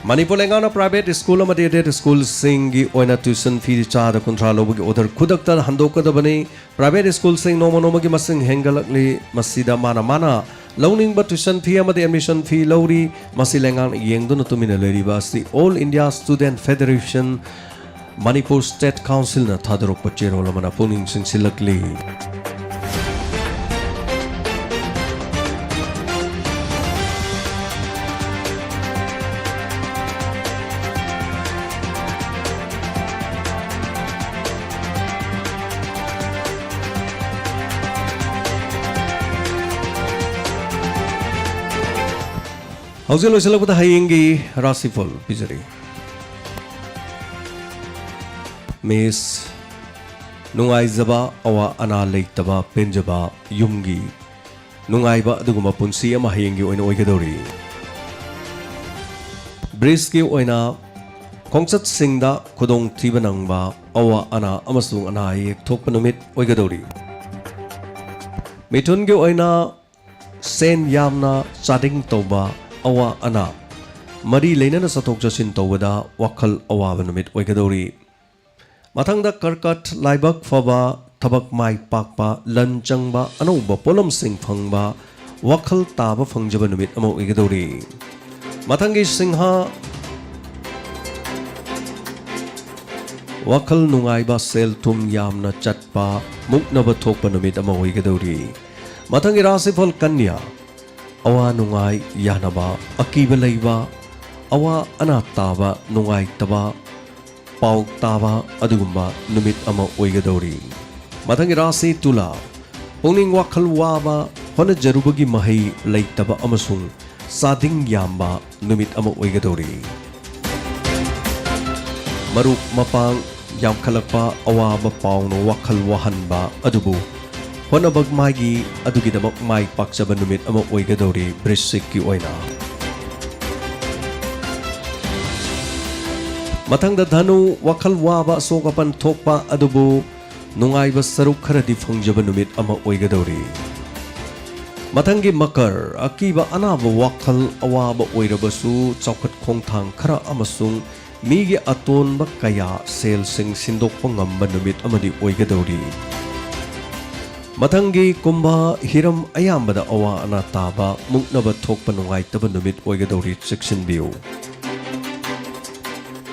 ꯃꯅꯤꯄꯨꯔ ꯂꯩꯉꯥꯛꯅ ꯄ꯭ꯔꯥꯏꯚꯦꯠ ꯁ꯭ꯀꯨꯜ ꯑꯃꯗꯤ ꯑꯦꯗꯦꯗ ꯁ꯭ꯀꯨꯜꯁꯤꯡꯒꯤ ꯑꯣꯏꯅ ꯇ꯭ꯌꯨꯁꯟ ꯐꯤ ꯆꯥꯗ ꯀꯨꯟꯊ꯭ꯔꯥ ꯂꯧꯕꯒꯤ ꯑꯣꯔꯗꯔ ꯈꯨꯗꯛꯇ ꯍꯟꯗꯣꯛꯀꯗꯕꯅꯤ꯫ ꯄ꯭ꯔꯥꯏꯚꯦꯠ ꯁ꯭ꯀꯨꯜꯁꯤꯡ ꯅꯣꯡꯃ ꯅꯣꯡꯃꯒꯤ ꯃꯁꯤꯡ ꯍꯦꯟꯒꯠꯂꯛꯂꯤ꯫ ꯃꯁꯤꯗ ꯃꯥꯅ ꯃꯥꯅ ꯂꯧꯅꯤꯡꯕ ꯇ꯭ꯌꯨꯁꯟ ꯐꯤ ꯑꯃꯗꯤ ꯑꯦꯗꯃꯤꯁꯟ ꯐꯤ ꯂꯧꯔꯤ꯫ ꯃꯁꯤ ꯂꯩꯉꯥꯛꯅ ꯌꯦꯡꯗꯨꯅ ꯇꯨꯃꯤꯟꯅ ꯂꯩꯔꯤꯕ ꯑꯁꯤ All India Student Federation, Manipur state ꯀꯥꯎꯟꯁꯤꯜꯅ ꯊꯥꯗꯣꯔꯛꯄ ꯆꯦꯔꯣꯜ ꯑꯃꯅ ꯄꯨꯛꯅꯤꯡ ꯆꯤꯡꯁꯤꯜꯂꯛꯂꯤ꯫ ꯍꯧꯖꯤꯛ ꯂꯣꯏꯁꯤꯜꯂꯛꯄꯗ ꯍꯌꯦꯡꯒꯤ ꯔꯥꯁꯤꯐꯜ ꯄꯤꯖꯔꯤ꯫ ꯃꯦꯁ, ꯅꯨꯡꯉꯥꯏꯖꯕ, ꯑꯋꯥ ꯑꯅꯥ ꯂꯩꯇꯕ, ꯄꯦꯟꯖꯕ, ꯌꯨꯝꯒꯤ ꯅꯨꯡꯉꯥꯏꯕ ꯑꯗꯨꯒꯨꯝꯕ ꯄꯨꯟꯁꯤ ꯑꯃ ꯍꯌꯦꯡꯒꯤ ꯑꯣꯏꯅ ꯑꯣꯏꯒꯗꯧꯔꯤ꯫ ꯕ꯭ꯔꯤꯖꯀꯤ ꯑꯣꯏꯅ ꯈꯣꯡꯆꯠꯁꯤꯡꯗ ꯈꯨꯗꯣꯡꯊꯤꯕ ꯅꯪꯕ, ꯑꯋꯥ ꯑꯅꯥ ꯑꯃꯁꯨꯡ ꯑꯅꯥ ꯑꯌꯦꯛ ꯊꯣꯛꯄ ꯅꯨꯃꯤꯠ ꯑꯣꯏꯒꯗꯧꯔꯤ꯫ ꯃꯤꯊꯨꯟꯒꯤ ꯑꯣꯏꯅ ꯁꯦꯟ ꯌꯥꯝꯅ ꯆꯥꯗꯤꯡ ꯇꯧꯕ, ꯑꯋꯥ ꯑꯅꯥ ꯃꯔꯤ ꯂꯩꯅꯅ ꯆꯠꯊꯣꯛ ꯆꯠꯁꯤꯟ ꯇꯧꯕꯗ ꯋꯥꯈꯜ ꯑꯋꯥꯕ ꯅꯨꯃꯤꯠ ꯑꯣꯏꯒꯗꯧꯔꯤ꯫ ꯃꯊꯪꯗ ꯀꯔꯀꯠ, ꯂꯥꯏꯕꯛ ꯐꯕ, ꯊꯕꯛ ꯃꯥꯏ ꯄꯥꯛꯄ, ꯂꯟ ꯆꯪꯕ, ꯑꯅꯧꯕ ꯄꯣꯠꯂꯝꯁꯤꯡ ꯐꯪꯕ, ꯋꯥꯈꯜ ꯇꯥꯕ ꯐꯪꯖꯕ ꯅꯨꯃꯤꯠ ꯑꯃ ꯑꯣꯏꯒꯗꯧꯔꯤ꯫ ꯃꯊꯪꯒꯤ ꯁꯤꯡꯍ, ꯋꯥꯈꯜ ꯅꯨꯡꯉꯥꯏꯕ, ꯁꯦꯜ ꯊꯨꯝ ꯌꯥꯝꯅ ꯆꯠꯄ, ꯃꯨꯛꯅꯕ ꯊꯣꯛꯄ ꯅꯨꯃꯤꯠ ꯑꯃ ꯑꯣꯏꯒꯗꯧꯔꯤ꯫ ꯃꯊꯪꯒꯤ ꯔꯥꯁꯤꯐꯜ ꯀꯟꯌꯥ, ꯑꯋꯥ ꯅꯨꯡꯉꯥꯏ ꯌꯥꯅꯕ, ꯑꯀꯤꯕ ꯂꯩꯕ, ꯑꯋꯥ ꯑꯅꯥ ꯇꯥꯕ, ꯅꯨꯡꯉꯥꯏꯇꯕ ꯄꯥꯎ ꯇꯥꯕ ꯑꯗꯨꯒꯨꯝꯕ ꯅꯨꯃꯤꯠ ꯑꯃ ꯑꯣꯏꯒꯗꯧꯔꯤ꯫ ꯃꯊꯪꯒꯤ ꯔꯥꯁꯤ ꯇꯨꯂꯥ, ꯄꯨꯛꯅꯤꯡ ꯋꯥꯈꯜ ꯋꯥꯕ, ꯍꯣꯠꯅꯖꯔꯨꯕꯒꯤ ꯃꯍꯩ ꯂꯩꯇꯕ ꯑꯃꯁꯨꯡ ꯆꯥꯗꯤꯡ ꯌꯥꯝꯕ ꯅꯨꯃꯤꯠ ꯑꯃ ꯑꯣꯏꯒꯗꯧꯔꯤ꯫ ꯃꯔꯨꯞ ꯃꯄꯥꯡ ꯌꯥꯝꯈꯠꯂꯛꯄ, ꯑꯋꯥꯕ ꯄꯥꯎꯅ ꯋꯥꯈꯜ ꯋꯥꯍꯟꯕ ꯑꯗꯨꯕꯨ ꯍꯣꯠꯅꯕ ꯃꯥꯒꯤ ꯑꯗꯨꯒꯤꯗꯃꯛ ꯃꯥꯏ ꯄꯥꯛꯆꯕ ꯅꯨꯃꯤꯠ ꯑꯃ ꯑꯣꯏꯒꯗꯧꯔꯤ ꯕ꯭ꯔꯤꯁꯤꯛꯀꯤ ꯑꯣꯏꯅ꯫ ꯃꯊꯪꯗ ꯙꯅꯨ, ꯋꯥꯈꯜ ꯋꯥꯕ, ꯑꯁꯣꯛ ꯑꯄꯟ ꯊꯣꯛꯄ ꯑꯗꯨꯕꯨ ꯅꯨꯡꯉꯥꯏꯕ ꯁꯔꯨꯛ ꯈꯔꯗꯤ ꯐꯪꯖꯕ ꯅꯨꯃꯤꯠ ꯑꯃ ꯑꯣꯏꯒꯗꯧꯔꯤ꯫ ꯃꯊꯪꯒꯤ ꯃꯀꯔ, ꯑꯀꯤꯕ ꯑꯅꯥꯕ ꯋꯥꯈꯜ ꯑꯋꯥꯕ ꯑꯣꯏꯔꯕꯁꯨ ꯆꯥꯎꯈꯠ ꯈꯣꯡꯊꯥꯡ ꯈꯔ ꯑꯃꯁꯨꯡ ꯃꯤꯒꯤ ꯑꯇꯣꯟꯕ ꯀꯌꯥ ꯁꯦꯜꯁꯤꯡ ꯁꯤꯟꯗꯣꯛꯄ ꯉꯝꯕ ꯅꯨꯃꯤꯠ ꯑꯃꯗꯤ ꯑꯣꯏꯒꯗꯧꯔꯤ꯫ ꯃꯊꯪꯒꯤ ꯀꯨꯝꯚ, ꯍꯤꯔꯝ ꯑꯌꯥꯝꯕꯗ ꯑꯋꯥ ꯑꯅꯥ ꯇꯥꯕ, ꯃꯨꯛꯅꯕ ꯊꯣꯛꯄ ꯅꯨꯡꯉꯥꯏꯇꯕ ꯅꯨꯃꯤꯠ ꯑꯣꯏꯒꯗꯧꯔꯤ, ꯆꯦꯛꯁꯤꯟꯕꯤꯌꯨ꯫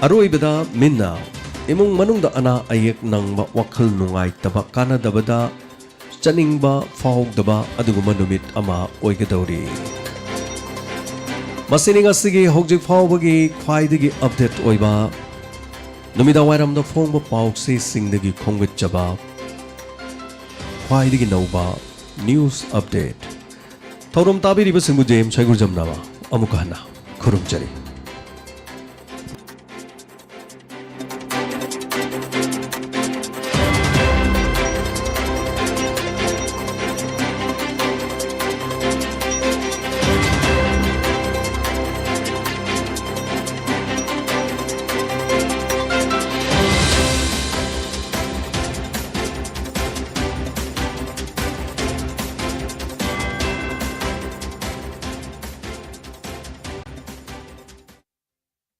ꯑꯔꯣꯏꯕꯗ ꯃꯤꯟꯅ, ꯏꯃꯨꯡ ꯃꯅꯨꯡꯗ ꯑꯅꯥ ꯑꯌꯦꯛ ꯅꯪꯕ, ꯋꯥꯈꯜ ꯅꯨꯡꯉꯥꯏꯇꯕ, ꯀꯥꯟꯅꯗꯕꯗ ꯆꯠꯅꯤꯡꯕ ꯐꯥꯎꯗꯕ ꯑꯗꯨꯒꯨꯝꯕ ꯅꯨꯃꯤꯠ ꯑꯃ ꯑꯣꯏꯒꯗꯧꯔꯤ꯫ ꯃꯁꯤꯅꯤ ꯉꯁꯤꯒꯤ ꯍꯧꯖꯤꯛ ꯐꯥꯎꯕꯒꯤ ꯈ꯭ꯋꯥꯏꯗꯒꯤ ꯑꯞꯗꯦꯠ ꯑꯣꯏꯕ ꯅꯨꯃꯤꯗꯥꯡ ꯋꯥꯏꯔꯝꯗ ꯐꯣꯡꯕ ꯄꯥꯎꯆꯦꯁꯤꯡꯗꯒꯤ ꯈꯣꯝꯒꯠꯆꯕ ꯈ꯭ꯋꯥꯏꯗꯒꯤ ꯅꯧꯕ ꯅ꯭ꯌꯨꯁ ꯑꯞꯗꯦꯠ꯫ ꯊꯧꯔꯝ ꯇꯥꯕꯤꯔꯤꯕꯁꯤꯡꯕꯨ ꯖꯦ ꯑꯦꯝ ꯁꯩꯒꯨꯔꯖꯝꯅ ꯑꯃꯨꯛꯀ ꯍꯟꯅ ꯈꯨꯔꯨꯝꯖꯔꯤ꯫